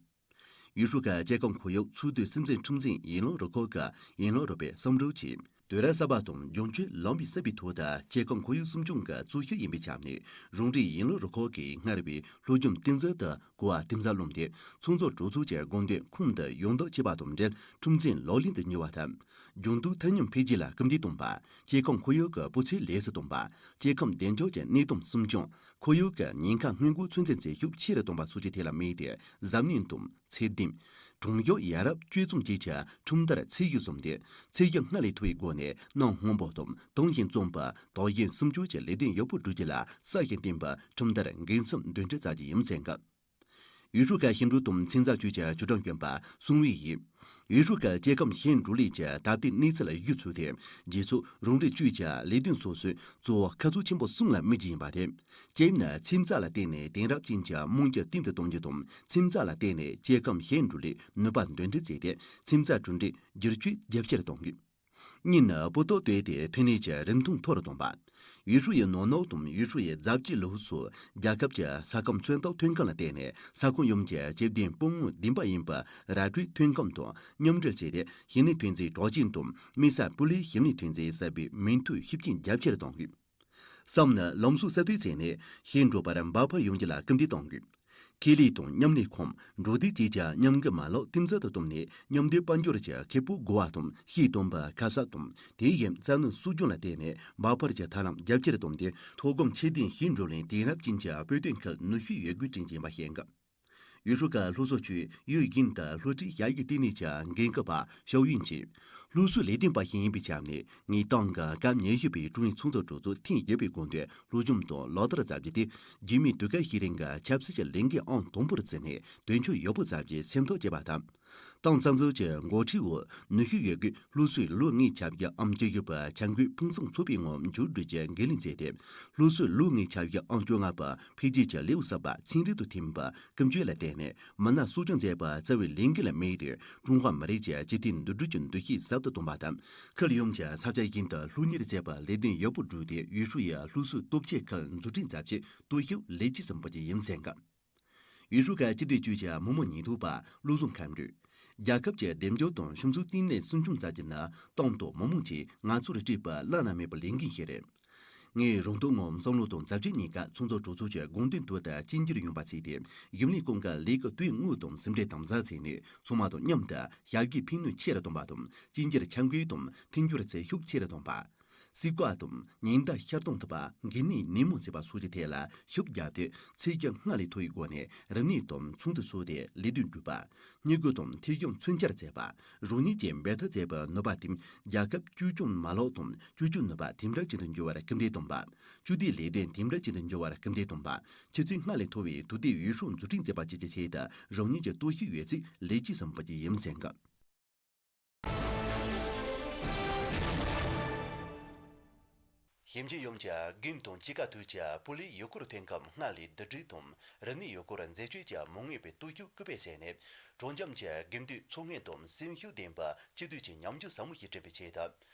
ཡུས་ཧྲུའུ་ཁུལ་སྐྱེ་ཁམས་ཁོར་ཡུག་འཚོ་སྡོད་སྲིད་འཛིན་ཁྲིམས་འཛིན་ཡན་ལག་རུ་ཁག་གི་ཡན་ལག་རུ་དཔོན་བསམ་གྲུབ་ཀྱིས། དུས་རབས་གསར་པ་དང་འབྱུང་ཁྱོན་ལམ་བུའི་གསར་པའི་ཐོག་ཏུ་སྐྱེ་ཁམས་ཁོར་ཡུག་སྲུང་སྐྱོང་གི་གཙོ་ཤུལ་ཡིན་པའི་ཆ་ནས། རང་འཁྲིའི་ཡན་ལག་རུ་ཁག་གིས་སྔར་བས་སློབ་སྦྱོང་གཏིང་ཟབ་དང་གོ་བ་གཏིང་ཟབ་སློབ་སྟེ། ཚོགས་གཙོ་གྲོས་ཚོགས་ཀྱི་དགོངས་དོན་ཁོང་དུ་ཡོང་ཐབས་བྱེད་པ་དང་འབྲེལ། ཁྲིམས་འཛིན་ལག་ལེན་དུ་གཉེར་བ་དང་། འབྱུང་འགྱུར་ཐ་སྙོམས་འཕེལ་རྒྱས་ལ་སྐུལ་འདེད་གཏོང་བ། སྐྱེ་ཁམས་ཁོར་ཡུག་གི་སྤུས་ཚད་ལེགས་སུ་གཏོང་བ། སྐྱེ་ཁམས་བདེ་འཇགས་ཀྱི་གནས་སྟངས་སྲུང་སྐྱོང་། ཁོར་ཡུག་གི་ཉེན་ཁ་སྔོན་འགོག་ཚོད་འཛིན་བྱེད་ཤུགས་ཆེ་རུ་གཏོང་བ་སོགས་ཀྱི་ཐད་ལ་དམིགས་ཏེ། གཟབ་ནན་དང་། ཚད་ལྡན། གྲོང་གཤོག་ཡ་རབས་བཅོས་ཐོན་བཅས་ཀྱི་ཁྲིམས་བསྟར་ཚད་གཞི་བཟུང་སྟེ། ཚད་གཞི་སྔར་ལས་མཐོ་བའི་སྒོ་ནས་གནའ་སྔོན་པོ་དང་དེང་ཞིང་འཚམ་པའི་དོན་ཆེན་གསུམ་ཆོས་ཀྱི་ལས་དོན་ཡག་པོ་སྒྲུབ་རྒྱུ་ལ་སྲ་ཞིང་བརྟན་པའི་ཁྲིམས་བསྟར་འགན་སེམས་འདོན་སྤྲོད་བྱ་རྒྱུ་ཡིན་ཟེར་འགབ། ཡུས་ཧྲུའུ་ཁུལ་ཞིང་འབྲོག་དང་ཚན་རྩལ་ཅུས་ཀྱི་ཅུས་ཀྲང་གཞོན་པ་སུང་ཝེ་ཡིས། ཡུས་ཧྲུའུ་ཁུལ་སྐྱེ་ཁམས་ཤིན་འགྲོ་ལས་ཀྱི་ད་ལྟའི་གནས་ཚུལ་ལ་གཞི་བཙུགས་ཏེ། རྗེས་ཕྱོགས་རང་རེའི་ཅུས་ཀྱི་ལས་དོན་སོ་སོའི་གཙོ་བོ་ཁ་ཕྱོགས་ཆེན་པོ་གསུམ་ལ་དམིགས་རྒྱུ་ཡིན་པ་རེད། གཅིག་ནི་ཚན་རྩལ་ལ་བརྟེན་ནས་དེང་རབས་ཅན་གྱི་རྨང་གཞི་བརྟན་དུ་གཏོང་རྒྱུ་དང་། ཚན་རྩལ་ལ་བརྟེན་ནས་སྐྱེ་ཁམས་ཤིན་འགྲོ་ལས་ནུས་པ་འདོན་སྤྲོད་བྱས་ཏེ། ཚན་རྩལ་གྲུབ་འབྲས་བསྒྱུར་བཅོས་རྒྱ་ཆེར་གཏོང་དགོས། གཉིས་ནི་སྤུ་ཏོག་བཏོད་དེ་ཐོན་ལས་ཀྱི་རིན་ཐང་མཐོ་རུ་གཏོང་བ། ཡུས་ཧྲུའུ་ཡི་ནོར་གནག་དང་ཡུས་ཧྲུའུ་ཡི་རྫ་བཅུད་ལུད་སོགས་རྒྱལ་ཁབ་ཀྱི་ས་ཁམས་མཚོན་རྟགས་ཐོན་ཁུངས་ལ་བརྟེན་ནས། ས་ཁོངས་ཡོངས་ཀྱི་སྤྱི་བདེ་དཔུང་དམག་ལྡན་པ་ཡིན་པའི་ར་སྤྲོད་ཐོན་ཁུངས་དང་མཉམ་འབྲེལ་བྱས་ཏེ། ཞིང་ལས་ཐོན་རྫས་གྲགས་ཅན་དང་དམིགས་བསལ་སྤུས་ལེགས་ཞིང་ལས་ཐོན་རྫས་ཟབ་པའི་མིང་ཐོའི་ཤུགས་རྐྱེན་རྒྱ་ཆེར་གཏོང་དགོས། གསུམ་ནི་ལམ་སྲོལ་གསར་གཏོད་བྱས་ནས་ཞིང་འབྲོག་པར་འབབ་འཕར་ཡོང་རྒྱུ་ལ་སྐུལ་འདེད་གཏོང་དགོས། ཁེ་ལས་དང་མཉམ་ལས་ཁང་། འབྲོག་སྡེ་བཅས་ཀྱི་མཉམ་འགུལ་མ་ལག་གཏིང་ཟབ་ཏུ་བཏོན་ནས། མཉམ་འདོན་དཔལ་འབྱོར་གྱི་ཁེ་སྤོགས་བགོ་བ་དང་། ཤེས་ལྡན་པའི་ཁ་གསབ་དང་། དེ་བཞིན་རྩལ་ནུས་གསོ་སྐྱོང་ལ་བརྟེན་ནས་འབབ་འཕར་གྱི་ཐབས་ལམ་རྒྱ་ཆེར་བཏོན་ཏེ། མཐོ་སྒང་ཆེ་ལྡན་ཞིང་འབྲོག་གླིང་དེང་རབས་ཅན་གྱི་དཔེ་སྟོན་ཁུལ་ནུས་ཤུགས་ཡོད་རྒུས་བསྐྲུན་རྒྱུ་ཡིན་པ་བཤད་འགབ། ཡུས་ཧྲུའུ་ཁུལ་སློབ་གསོ་ཅུས་ཡུས་དབྱིང་དང་སློབ་ཁྲིད་ཞབས་ཞུའི་ལྟེ་གནས་ཀྱི་འགན་འཁུར་པ་ཞའོ་ཡུན་གྱིས། སློབ་གསོའི་ལས་དོན་པ་ཞིག་ཡིན་པའི་ཆ་ནས། ངས་ཏང་གི་སྐབས་ཉི་ཤུ་པའི་ཀྲུང་ཨུའི་ཚོགས་གཙོ་གྲོས་ཚོགས་ཐེངས་བརྒྱད་པའི་དགོངས་དོན་སློབ་སྦྱོང་དང་ལག་བསྟར་མཛད་རྒྱུ་དེ། རྗེས་མའི་དུས་སྐབས་ཤིག་རིང་གི་ཆབ་སྲིད་ཀྱི་ལས་འགན་ཨང་དང་པོར་བརྩིས་ནས། དོན་འཁྱོལ་ཡག་པོ་མཛད་རྒྱུའི་སེམས་ཐག་བཅད་པ་དང་། ཏང་རྩ་འཛུགས་ཀྱི་འགོ་ཁྲིད་འོག་ནུས་ཤུགས་ཡོད་རྒུས་སློབ་གསོའི་ལོ་ལྔའི་ཆབ་ཡིག་ཨང་བཅུ་བཞི་པའི་འཆར་འགོད་ཕུན་སུམ་ཚོགས་པའི་ངང་མཇུག་སྒྲིལ་རྒྱུའི་འགན་ལེན་མཛད་དེ། སློབ་གསོའི་ལོ་ལྔའི་ཆབ་ཡིག་ཨང་བཅོ་ལྔ་པ་འཕེལ་རྒྱས་ཀྱི་ལེའུ་གསར་པ་ཚན་རིག་ཏུ་ཐིམ་པའི་ཀུན་སྤྱོད་ལ་བརྟེན་ནས། མི་སྣ་གསོ་སྐྱོང་མཛད་པའི་རྩ་བའི་ལས་འགན་ལ་དམིགས་ཏེ། ཀྲུང་ཧྭ་མི་རིགས་ཀྱི་སྤྱི་མཐུན་འདུ་སྒྲིལ་གྱི་འདུ་ཤེས་ཟབ་ཏུ་གཏོང་བ་དང་། ཁུལ་ཡོངས་ཀྱི་ས་ཆ་བཞིན་དུ་སློབ་གཉེར་བྱེད་པའི་ལས་དོན་ཡག་པོ་བསྒྲུབས་ཏེ། ཡུས་ཧྲུའུ་ཡི་སློབ་གསོའི་སྟོབས་ཆེ་ཁུལ་འཛུགས་སྐྲུན་མཛད་ཆེད་སྟོབས་ཤུགས་ལེགས་སྐྱེས་སུ་འབུལ་རྒྱུ་ཡིན་ཟེར་འགབ། ཡུས་ཧྲུའུ་ཁུལ་སྤྱི་བདེ་ཅུས་ཀྱི་མི་དམངས་ཉེན་རྟོག་པ་བློ་བཟང་ཁམས་སྒྲོན། རྒྱལ་ཁབ་ཀྱི་བདེ་འཇགས་དང་སྤྱི་ཚོགས་བརྟན་ལྷིང་སྲུང་སྐྱོང་མཛད་རྒྱུ་ནི་ཏང་དང་མི་དམངས་ཀྱིས་ང་ཚོར་སྤྲད་པའི་བླ་ན་མེད་པའི་ལས་འགན་ཞིག་རེད། ངས་རང་རྟོགས་ངང་བསམ་བློ་དང་མཛད་རྗེས་གཉིས་ཀ་ཚོགས་གཙོ་གྲོས་ཚོགས་ཀྱི་དགོངས་དོན་དོན་དུ་ཅི་འགྱུར་ཡོང་བ་བྱས་ཏེ། ཞིབ་ལས་ཁང་གི་ལས་ཀའི་དོན་དངོས་དང་ཟིན་བྲིས་དམ་ཟབ་བྱས་ནས། ཚང་མ་དང་མཉམ་དུ་ཞབས་ཞུའི་ཕན་ནུས་ཆེ་རུ་གཏོང་བ་དང་། ཅི་འགྱུར་འཆར་འགོད་དང་མཐུན་སྦྱོར་བྱེད་ཤུགས་ཆེ་རུ་གཏོང་བ། སྲིད་བཀག་དང་ཉེན་བརྡ་ཤར་གཏོང་ཐུབ་པ། འགན་ནུས་ནན་མོ་བྱེད་པ་སོགས་ཀྱི་ཐད་ལ་ཤུགས་བརྒྱབ་སྟེ། ཚད་གཞི་སྔར་ལས་མཐོ་བའི་སྒོ་ནས་རིམས་ནད་དང་ཚོགས་འདུ་ཚོགས་ཏེ་ལས་དོན་སྒྲུབ་པ། སྨྱུ་གུ་དང་ཐེ་ཡོམ་མཚོན་ཆར་བྱེད་པ། རང་ཉིད་ཀྱིས་འབད་འཐབ་བྱས་པའི་ནུས་པ་དེ་རྒྱལ་ཁབ་བཅོས་སྐྱོང་མ་ལག་དང་བཅོས་སྐྱོང་ནུས་པ་དེ་འདྲ་ཅན་དུ་འགྱུར་བར་སྐུལ་འདེད་གཏོང་བ། སྤྱི་བདེའི་ལས་དོན་དེ་འདྲ་ཅན་དུ་འགྱུར་བར་སྐུལ་འདེད་གཏོང་བ། ཆུ་ཚད་སྔར་ལས་མཐོ་བའི་དུས་བདེའི་འོས་སྲུང་འཛུགས་སྐྲུན་བྱེད་པ་བཅས་ཀྱི་ཆེད་དུ་རང་ཉིད་ཀྱི་སྟོབས་ཤུགས་ཡོད་ཚད་ལེགས་སྐྱེས་སུ་འབུལ་རྒྱུ་ཡིན་གསུངས། ཞིང་ཆེན་ཡོངས་ཀྱི་དགུན་དང་དཔྱིད་ཀ་དུས་ཀྱི་སྤུས་ལེགས་ཡུལ་སྐོར་ཐོན་ཁུངས་སྔར་ལས་བསྡུ་སྒྲིག་དང་། རིམས་ནད་ཡུལ་སྐོར་འཛད་སྤྱོད་ཀྱི་མ་དངུལ་པའི་སྟོབས་ཤུགས་སྐུལ་སྤེལ་བྱས་ནས། གྲོང་འཇམ་གྱི་དགུན་དུས་འཚོ་སྣང་དང་སེམས་ཤུགས་ལྡན་པའི་དཔྱིད་དུས་ཀྱི་ཉམས་འགྱུར་ཟབ་མོ་ཞིག་བསྐྲུན་པའི་ཆེད་དུ།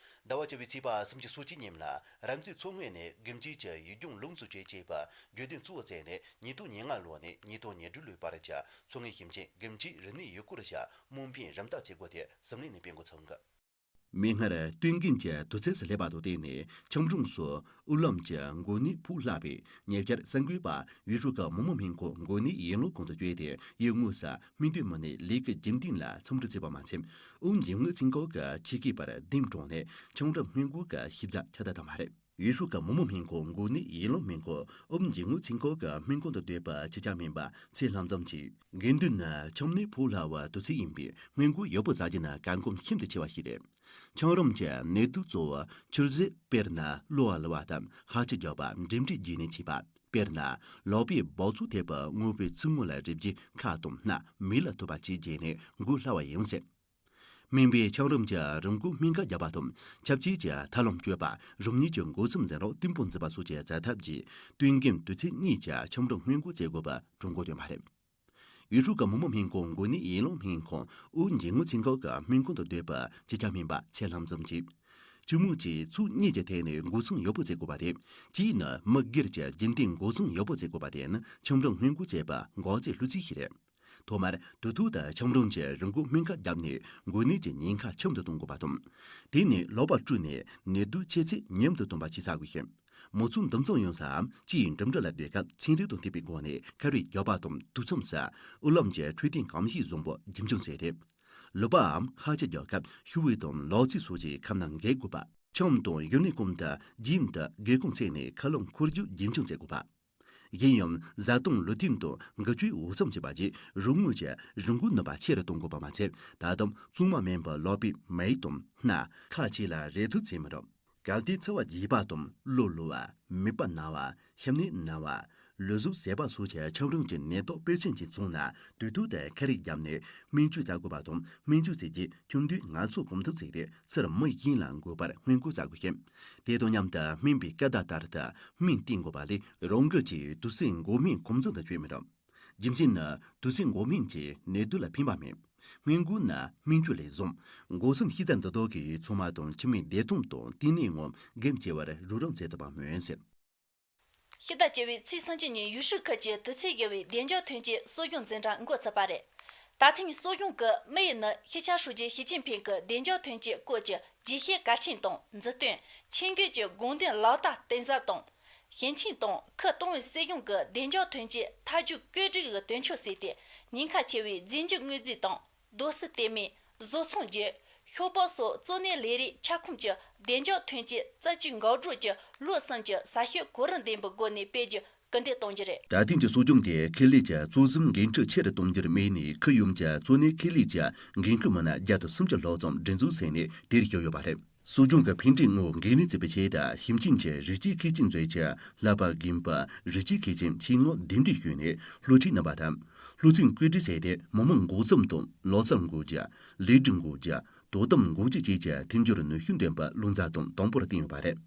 ཟླ་བ་བཅུ་པའི་ཚེས་པ་སུམ་ཅུ་སོ་གཅིག་ཉིན་ལ་རབ་མཛེས་མཚོ་སྔོན་ནས་དགུན་དཔྱིད་ཀྱི་ཡུལ་ལྗོངས་ལོངས་སུ་སྤྱོད་ཅེས་པའི་བརྗོད་དོན་གཙོ་བོ་བྱས་ནས། ཉིས་སྟོང་ཉེར་ལྔ་ལོ་ནས་ཉིས་སྟོང་ཉེར་དྲུག་ལོའི་བར་གྱི་མཚོ་སྔོན་ཞིང་ཆེན་དགུན་དཔྱིད་རིམས་ནད་ཡུལ་སྐོར་གྱི་དམག་འཕེན་རིམ་སྟབས་བྱེད་སྒོ་དེ་ཟིམ་ལི་ནས་སྤེལ་འགོ་ཚུགས། མིག་སྔར་སྟོན་ཀུན་གྱི་དུས་ཚོད་སུ་སླེབས་པ་དང་བསྟུན་ནས། ཁྱིམ་རང་སོགས་དབུགས་ལམ་གྱི་འགོ་ནད་ཕོག་སླ་བས། ཉེ་ཆར་གསར་འགོད་པ་འོས་སྲུང་གི་མི་དམངས་སྨན་ཁང་འགོ་ནད་ཡན་ལག་ཁང་དུ་བསྐྱོད་དེ། ཡུལ་དངོས་སུ་སྨན་དོན་མི་སྣས་ལས་ཀའི་རྒྱུན་གཏན་ལ་འཚམས་འདྲི་བྱས་པ་མ་ཚད། དབུགས་འབྱིན་རྔུབ་ཚན་ཁག་གི་ཆེད་མཁས་པར་འདེམས་བསྐོས་ནས་ཁྱིམ་རང་སྨན་སྐོར་གྱི་ཞིབ་ཚགས་ཁྱབ་གདལ་བཏང་བ་རེད། འོས་སྲུང་གི་མི་དམངས་སྨན་ཁང་འགོ་ནད་ཡན་ལག་སྨན་ཁང་དབུགས་འབྱིན་རྔུབ་ཚན་ཁག་གི་སྨན་ཁང་དུ་སྡོད་པའི་སྤྱི་ཁྱབ་སྨན་པ་ཚེ་ལྷ་འཛོམས་ཀྱིས། དགུན་དུས་ནི་ཁྱིམ་ནད་ཕོག་སླ་བའི་དུས་ཚོད་ཡིན་པས། སྔོན་འགོག་ཡག་པོ་བྱ་རྒྱུ་ནི་གལ་འགངས་ཤིན་ཏུ་ཆེ་བ་ཞིག་རེད། ཁྱིམ་རང་གི་ནད་དུག་གཙོ་བོ་ཆུ་ཟས། དཔེར་ན་གློ་བ་ལུ་བ་དང་ཤ་ཆུ་རྒྱགས་པ་འབྲིམ་འབྲིམ་བརྒྱུད་ནས་མཆེད་པ། དཔེར་ན་ལག་པས་སྦགས་བཙོག་ཐེབས་པའི་དངོས་པོའི་ཚིག་ངོ་ལ་རེག་རྗེས་ཁ་དང་སྣ་མིག་ལ་ཐུག་པ་བཅས་བརྒྱུད་ནས་འགོ་སླ་བ་ཡིན་ཟེར། སྨན་པས་ཁྱིམ་རང་གི་རིམས་འགོག་སྨན་ཁབ་བརྒྱབ་པ་དང་། ཆབས་ཅིག་གི་ཐབས་ལམ་སྤྱོད་པ། རང་ཉིད་ཀྱི་འགོག་སེམས་འཛིན་རོགས་བརྟན་པོ་འཛིན་པ་སོགས་ཀྱི་བྱ་ཐབས་ཀྱིས། སྟོན་ཀུན་དུས་ཚོད་གཉིས་ཀྱི་ཁྱིམ་རང་སྔོན་འགོག་བྱེད་དགོས་པའི་གྲོས་འགོ་བཏོན་པ་རེད། འོས་སྲུང་གི་མི་དམངས་སྨན་ཁང་འགོ་ནད་ཡན་ལག་སྨན་ཁང་དབུགས་འབྱིན་རྔུབ་ཚན་ཁག་གི་སྨན་ཁང་དུ་སྡོད་པའི་སྤྱི་ཁྱབ་སྨན་པ་ཚེ་ལྷ་འཛོམས་ཀྱིས། སྤྱི་མོས་ཀྱིས་ཚོགས་གཉིས་ཀྱི་ཐད་ནས་འགོག་སེམས་ཡག་པོ་བྱེད་དགོས་པ་དེ། གཅིག་ནི་མི་སྒེར་གྱིས་རྒྱུན་ལྡན་འགོག་སེམས་ཡག་པོ་བྱེད་དགོས་པ་དེ་ནི་ཁྱིམ་རང་སྔོན་འགོག་བྱེད་པའི་འགག་རྩའི་གླུ་ཚིག་ཞིག་རེད། ཐོག་མར་དུས་ཐོག་ཏུ་ཁྱིམ་རང་གི་རིམས་འགོག་སྨན་ཁབ་བརྒྱབ་ནས་འགོ་ནད་ཀྱི་ཉེན་ཁ་ཁྱིམ་དུ་གཏོང་དགོས་པ་དང་། དེ་ནས་ལག་པ་བཀྲུས་ནས་ནད་དུག་མཆེད་ཚད་མཉམ་དུ་གཏོང་བ་བཅས་བྱ་དགོས་ཤིང་། མི་ཚང་འདུ་འཛོམས་ཡོང་སའམ་སྤྱིའི་འགྲིམ་འགྲུལ་ལ་སྡོད་སྐབས་ཚན་རིག་དང་མཐུན་པའི་སྒོ་ནས་ཁ་རས་རྒྱག་པ་དང་། དུས་མཚམས་སུ་དབུགས་ལམ་གྱི་འཕྲོད་བསྟེན་གོམས་གཤིས་བཟང་པོ་རྒྱུན་འཁྱོངས་བྱས་ཏེ། ལུད་པའམ་ཤ་ཆུ་རྒྱག་སྐབས་ཤོག་བུ་དང་ལག་རྩེད་སོགས་ཀྱི་ཁ་ནང་འགེལ་དགོས་པ། ཁྱིམ་དང་ཡུལ་ནས་གོམ་དུ་ཇི་ཡིན་དུ་སྒེའུ་ཁུང་ཚད་ནས་ཁ་རླངས་འཁོར་རྒྱུག་རྒྱུན་འཁྱོངས་བྱེད་དགོས་པ། གཞན་ཡང་བཟའ་བཏུང་ལུད་ཐུན་དང་འགུལ་སྐྱོད་འོས་འཚམ་བྱེད་པ་བཅས་རང་ངོས་ཀྱི་རིམས་འགོག་ནུས་པ་ཆེ་རུ་གཏོང་དགོས་པ་མ་ཚད། ད་དུང་གཙང་མ་མིན་པའི་ལག་པས་མིག་དང་སྣ། ཁ་བཅས་ལ་རེག་ཐུག་བྱེད་མི་རུང་། གལ་ཏེ་འཚིར་བ་རྒྱས་པ་དང་གློ་ལུ་བ། མིད་པ་ན་བ། ཤམ་ནད་ན་བ། ལུས་ཟུག་ཟད་པ་སོགས་ཀྱི་ཁྱིམ་རང་གི་ནད་རྟགས་དཔེ་མཚོན་ཅན་བྱུང་ན། དུས་ཐོག་ཏུ་ཁ་རས་བརྒྱབ་ནས་སྨན་བཅོས་བྱ་དགོས་པ་དང་། སྨན་བཅོས་བྱེད་རྗེས་ཁྱིམ་སྡོད་ངལ་གསོ་གོམ་ཐུབ་བྱས་ཏེ་ཚུར་མི་གཞན་ལ་འགོས་པར་སྔོན་འགོག་བྱ་དགོས་ཤིང་། དེ་དང་མཉམ་དུ་སྨན་པའི་བཀའ་བརྡ་ལྟར་དུ་སྨན་བསྟེན་དགོས་པ་ལས། རང་འགུལ་གྱིས་དུས་ཚོད་འགོག་སྨན་གོ་འཛིན་དུ་བྱེད་མི་རུང་། རྒྱུ་མཚན་ནི། དུས་ཚོད་འགོག་སྨན་གྱིས་ནད་དུག་ལ་ཕན་པ་མེད། སྔོན་འགོག་ནི་སྨན་བཅོས་ལས་བཟང་། འགོག་སེམས་ཤེས་ཚད་འདི་དག་གིས་ཚང་མ་དང་ཁྱིམ་མིའི་བདེ་ཐང་དང་བརྟན་གནས་ངང་འགན་འཁྱེར་བར་རོགས་རམ་བྱེད་ཐུབ་པ་མིན་ཟེར། ཕྱི་ཟླ་བཅུ་པའི་ཚེས་སུམ་ཅུ་ཉིན་ཡུལ་ཤུལ་ཁུལ་གྱི་བདེ་འཇགས་ཐོན་སྐྱེད་གསོ་སྦྱོང་འཛིན་གྲྭ་འགོ་ཚུགས་པ་རེད། ད་ཐེངས་གསོ་སྦྱོང་གི་དམིགས་ཡུལ་ནི་སྤྱི་ཁྱབ་ཧྲུའུ་ཅི་ཞི་ཅིན་ཕིང་གི་བདེ་འཇགས་ཐོན་སྐྱེད་སྐོར་གྱི་རྒྱས་བཤད་གལ་ཆེན་དང་། མཛུབ་སྟོན། ཆེད་འགོད་ཀྱི་དགོངས་དོན་ལག་བསྟར་གཏིང་ཟབ་དང་། ཞིང་ཆེན་དང་ཁུལ་གཏོང་བའི་སྲིད་གཞུང་གི་བདེ་འཇགས་ཐོན་སྐྱེད་ཐབས་ཇུས་བཀོད་སྒྲིག་གི་དོན་འཁྱོལ་ཟེར་ཏེ། ཉེན་ཁ་ཆེ་བའི་རྫས་འགྱུར་དངོས་རྫས་དང་། རྡོ་སོལ་དེ་མིན་བཟོ་ཚོང་རྒྱུ། ཤོག་སྦག་སོགས་གཙོ་གནད་ལས་རིགས་ཁྱབ་ཁོངས་ཀྱི་བདེ་འཇགས་ཐོན་སྐྱེད་རྩལ་སྤྱོད་འགག་སྒྲོལ་གྱི་ལོ་གསུམ་གྱི་ཟབ་ཞིབ་གོ་རིམ་ལྡན་པའི་སྒོ་ནས་སྤེལ་རྒྱུ་སྐུལ་འདེད་གཏོང་རྒྱུ་རེད། ད་ཐེངས་ཀྱི་གསོ་སྦྱོང་དེ་ཁེ་ལས་ཀྱི་གཙོ་འཛིན་འགན་འཁྲི་ཆེ་རུ་གཏོང་རྒྱུར་དམིགས་ནས། ཁུལ་ཡོངས་ཀྱི་གཙོ་གནད་ཁེ་ལས་ཀྱི་འགན་འཁུར་མི་སྣ་བརྒྱ་དང་སུམ་ཅུ་ལྷག་ཙམ་སྒྲིག་འཛུགས་བྱས་ནས་དེར་ཞུགས་ཡོད་པ་རེད། གསོ་སྦྱོང་གི་ཕན་འབྲས་དངོས་འགན་ལེན་བྱེད་པའི་ཆེད་དུ། ཞིང་ཆེན་གྱི་རི་སྐྱེས་མཁས་ཅན་མཛོད་ཀྱི་བསླབ་པ་རྒན་པ་རི་སྐྱེས་མཁས་ཅན་ཆེད་མངགས་འདེམས་སྒྲུག་ཞུས་ནས། སློབ་ཁྲིད་གནང་བ་དང་། སློབ་ཚན་བཀོད་སྒྲིག་བྱས་ཏེ། མི་དམངས་འགོག་སེམས་དང་ལག་རྩལ་འགོག་རྒྱུ། ལས་སྒྲིག་འགོག་རྒྱུ། དོ་དམ་འགོག་རྒྱུ་བཅས་ཀྱི་མཐུན་སྦྱོར་ནུས་ཤུགས་ལྡན་པའི་བློ་འཛིན་དང་དང་པོར་བསྟན་ཡོད་པ་རེད།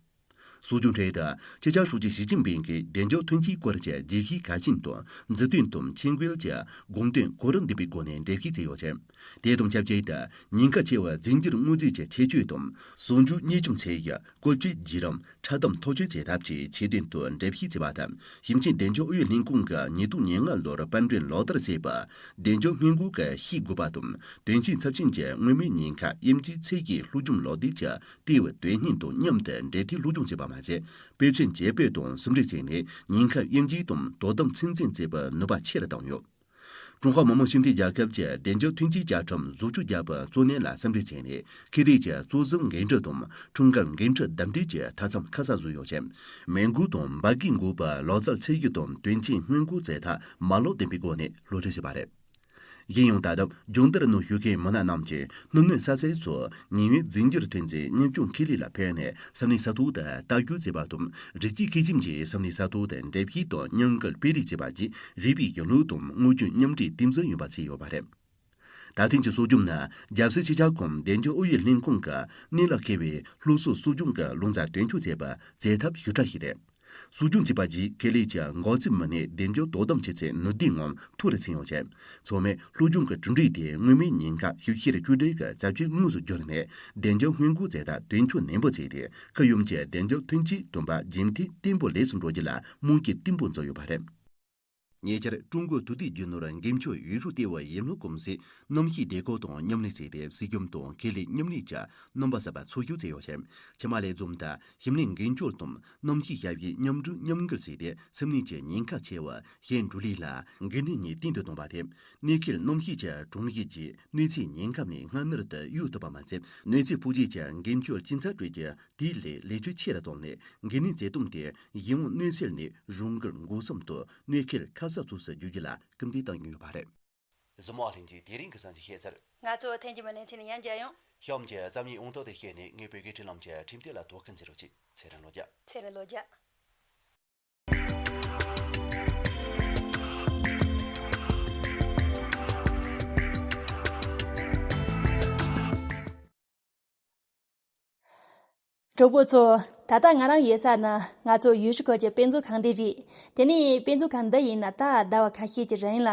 གསོ་སྦྱོང་ཁྲོད་དུ། སྤྱི་ཁྱབ་ཧྲུའུ་ཅི་ཞི་ཅིན་ཕིང་གིས་བདེ་འཇགས་ཐོན་སྐྱེད་སྐོར་གྱི་རྒྱས་བཤད་གལ་ཆེན་དང་། མཛུབ་སྟོན་དང་ཆེད་འགོད་ཀྱི་དགོངས་དོན་གོ་རིམ་ལྡན་པའི་སྒོ་ནས་འགྲེལ་བཤད་བྱས་ཡོད་ཅིང་། དེ་དང་ཆབས་ཅིག་ཏུ། ཉེན་ཁ་ཆེ་བའི་རྫས་འགྱུར་དངོས་རྫས་ཀྱི་ཁྱད་ཆོས་དང་། ཟུང་འཇུག་གཉེར་སྐྱོང་ཚད་ཡོད། བཀོལ་སྤྱོད་བརྒྱུད་རིམ། འཁྲབ་སྟོན་ཐག་གཅོད་བྱེད་ཐབས་བཅས་ཆེད་དོན་དུ་འགྲེལ་བཤད་བྱས་པ་དང་། ཞིང་ཆེན་བདེ་འཇགས་ཨུ་ཡོན་ལྷན་ཁང་གིས་ཉིས་སྟོང་ཉེར་ལྔ་ལོར་དཔར་སྐྲུན་ལག་བསྟར་བྱས་པ། བདེ་འཇགས་སྔོན་འགོག་གི་ཤེས་དགོས་པ་དང་། དོན་ཆེན་ཚབས་ཆེན་གྱི་མངོན་མིན་ཉེན་ཁ་དབྱེ་འབྱེད་ཚད་ཀྱི་སློབ་སྦྱོང་ལག་དེབ་ཀྱི་ལྟེ་བའི་དོན་སྙིང་དང་མཉམ་དུ་འབྲེལ་མཐུད་སློབ་སྦྱོང་བྱས་པ་མ་ཟད། དཔེ་མཚོན་བརྗེ་སྤོས་དང་ཟུང་འབྲེལ་བྱས་ནས་ཉེན་ཁ་དབྱེ་འབྱེད་དང་དོ་དམ་ཚོད་འཛིན་བྱེད་པའི་ནུས་པ་ཆེ་རུ་བཏང་ཡོད། ཀྲུང་ཧྭ་མི་དམངས་སྤྱི་མཐུན་རྒྱལ་ཁབ་ཀྱི་བདེ་འཇགས་ཐོན་སྐྱེད་བཅའ་ཁྲིམས་བཟོ་བཅོས་བརྒྱབ་པ་གཙོ་གནད་ལ་གསབ་འདེགས་བྱས་ནས། ཁེ་ལས་ཀྱི་གཙོ་གཟུགས་འགན་འཁྲི་དང་ཁྲིམས་འགལ་འགན་འཁྲི་བདའ་འདེད་ཀྱི་མཐའ་མཚམས་ཁ་གསལ་བཟོས་ཡོད་ཅིང་། མི་འགོ་དང་འབའ་གའི་འགོ་པའི་ལག་རྩལ་ཚད་ཡོད་དང་དོན་ཆེན་སྔོན་འགོག་རྩལ་ཐབས་མ་ལག་ལྡན་པའི་སྒོ་ནས་སློབ་ཁྲིད་བྱས་པ་རེད། གཞན་ཡང་ད་ལྟ་སྦྱོང་བརྡར་ནང་ཞུགས་མཁན་མི་སྣ་རྣམས་ཀྱིས་སྣུམ་སྣོན་ས་ཚལ་སོགས་ཉེན་གཡོལ་རྫས་འགྱུར་ཐོན་རྫས་མཉམ་སྐྱོང་ཁེ་ལས་ལ་ཕེབས་ནས་ས་གནས་ས་ཐོག་ཏུ་ལྟ་སྐྱོང་བྱེད་པ་དང་། རི་སྐྱེས་ཁེ་ཁྱིམ་གྱིས་ས་གནས་ས་ཐོག་ཏུ་འགྲེམས་བཤེར་དང་མཉམ་འགུལ་སྤེལ་རེས་བྱེད་པ་བཅས་རིགས་པའི་གཞུང་ལུགས་དང་དངོས་བརྗོད་མཉམ་འདྲེས་དམ་འཛིན་ཡོང་བ་བྱས་ཡོད་པ་རེད། ད་ཐེངས་ཀྱི་གསོ་སྦྱོང་ནི་རྒྱལ་སྲིད་སྤྱི་ཁྱབ་ཁང་བདེ་འཇགས་ཨུ་ཡོན་ལྷན་ཁང་གི་གནད་ལ་འཁེལ་བའི་སློབ་གསོ་གསོ་སྦྱོང་གི་ལོ་ཙཱ་དོན་འཁྱོལ་བྱས་པའི་བྱེད་ཐབས་ཞིབ་ཕྲ་ཞིག་རེད། གསོ་སྦྱོང་བྱས་པ་བཅས་ཁེ་ལས་ཀྱི་འགག་རྩའི་མི་སྣའི་བདེ་འཇགས་དོ་དམ་བྱེད་ཚད་ནུས་ལྡན་ངང་མཐོ་རུ་ཕྱིན་ཡོད་ཅིང་། ཚང་མས་སློབ་སྦྱོང་གི་གྲུབ་འབྲས་དེ་སྔོན་མའི་ཉེན་ཁ་ཞིབ་བཤེར་བཅོས་སྒྲིག་གི་ཚབས་ཆེའི་དངོས་སུ་བསྒྱུར་ནས། བདེ་འཇགས་སྔོན་འགོག་རྩལ་ཐབས་དོན་འཁྱོལ་ནན་པོ་བྱས་ཏེ། ཁུལ་ཡོངས་ཀྱི་བདེ་འཇགས་ཐོན་སྐྱེད་བཏོན་པ་རྒྱུན་མཐུད་བརྟན་པོ་ལེགས་སུ་འགྲོ་རྒྱུ་ལ་སྨོན་སྐྱོན་བརྟན་པོ་མཛད་ཡོད་པ་རེད། ཉེ་ཆར་ཀྲུང་གོའི་དུས་དེབ་རྒྱུ་ནོར་འགེམས་སྐྱོར་ཡུས་ཧྲུའུ་ལྟེ་བའི་ཡུལ་ལྷོ་ཀུང་སིས་གནམ་གཤིས་བདེ་འཁོད་དང་མཉམ་ལས་བྱས་ཏེ། སྲིད་སྐྱོང་དང་ཁེ་ལས་མཉམ་ལས་ཀྱི་རྣམ་པ་གསར་པ་འཚོལ་ཞིབ་བྱས་ཡོད་ཅིང་། ཕྱི་མ་ལས་འཛོམས་དང་ཞིང་ལས་འགེངས་སྐྱོར་དང་གནམ་གཤིས་ཞབས་ཞུའི་མཉམ་འགྲུལ་མཉམ་འགུལ་བྱས་ཏེ། སེམས་ནད་ཀྱི་ཉེན་ཁ་ཆེ་བའི་ཞིང་འབྲོག་ལས་ལ་འགན་ནུས་ནི་བརྟན་དུ་བཏང་བ་དེ། གནས་འཁེལ་གནམ་གཤིས་ཀྱི་གྲོང་གཤིས་ཀྱི་གནོད་འཚེའི་ཉེན་ཁ་ནས་སྔ་སྣུར་དུ་གཡོལ་ཐུབ་པ་མ་ཟད། གནོད་འཚེ་ཕོག་རྒྱུ་ཀྱི་འགེངས་སྐྱོར་ཅན་ཚ་དྲོད་ཀྱི་དེའི་ལས་ལས་ཆོད་ཆེ་རུ་བཏང་ནས། འགན་ནུས་བརྩེ་དུང་དེ་གཞན་དབང་གནོད་སེལ་ནས་རང་འགུལ་འགོག་སེལ་དུ་གནོད་འཁེལ་ཁ་གསབ་ཕྱོགས་སུ་བསྒྱུར་རྒྱུ་ལ་སྐུལ་འདེད་བཏང་གི་ཡོད་པ་རེད། གཟིགས་མོ་བ་ལྷན་རྒྱས། དེ་རིང་གི་གསར་འགྱུར་ཤེས་ཚར། ང་ཚོ་ཐེངས་རྗེས་མའི་ལེ་ཚན་ནས་ཡང་མཇལ་ཡོང་། ཤོམ་གྱི་རྩོམ་ཡིག་དབང་ཐོག་ཏུ་བཤད་ནས་ངས་བོད་སྐད་འཕྲིན་ལམ་གྱི་ཁྲིམས་དེབ་ལ་དོ་ཁུར་མཛད་རོགས་གྱིས། ཚེ་རིང་ལོ་བརྒྱ། ཚེ་རིང་ལོ་བརྒྱ། གྲོགས་པོ་ཚོ། ད་ལྟ་ང་རང་ཡོད་ས་ནི་ང་ཚོ་ཡུལ་ཤུལ་ཁུལ་གྱི་དཔེ་མཛོད་ཁང་འདི་རེད། དེ་ནས་དཔེ་མཛོད་ཁང་འདི་ཡིན་ན་ད་ཟླ་བ་ཁ་ཤས་ཀྱི་རིང་ལ་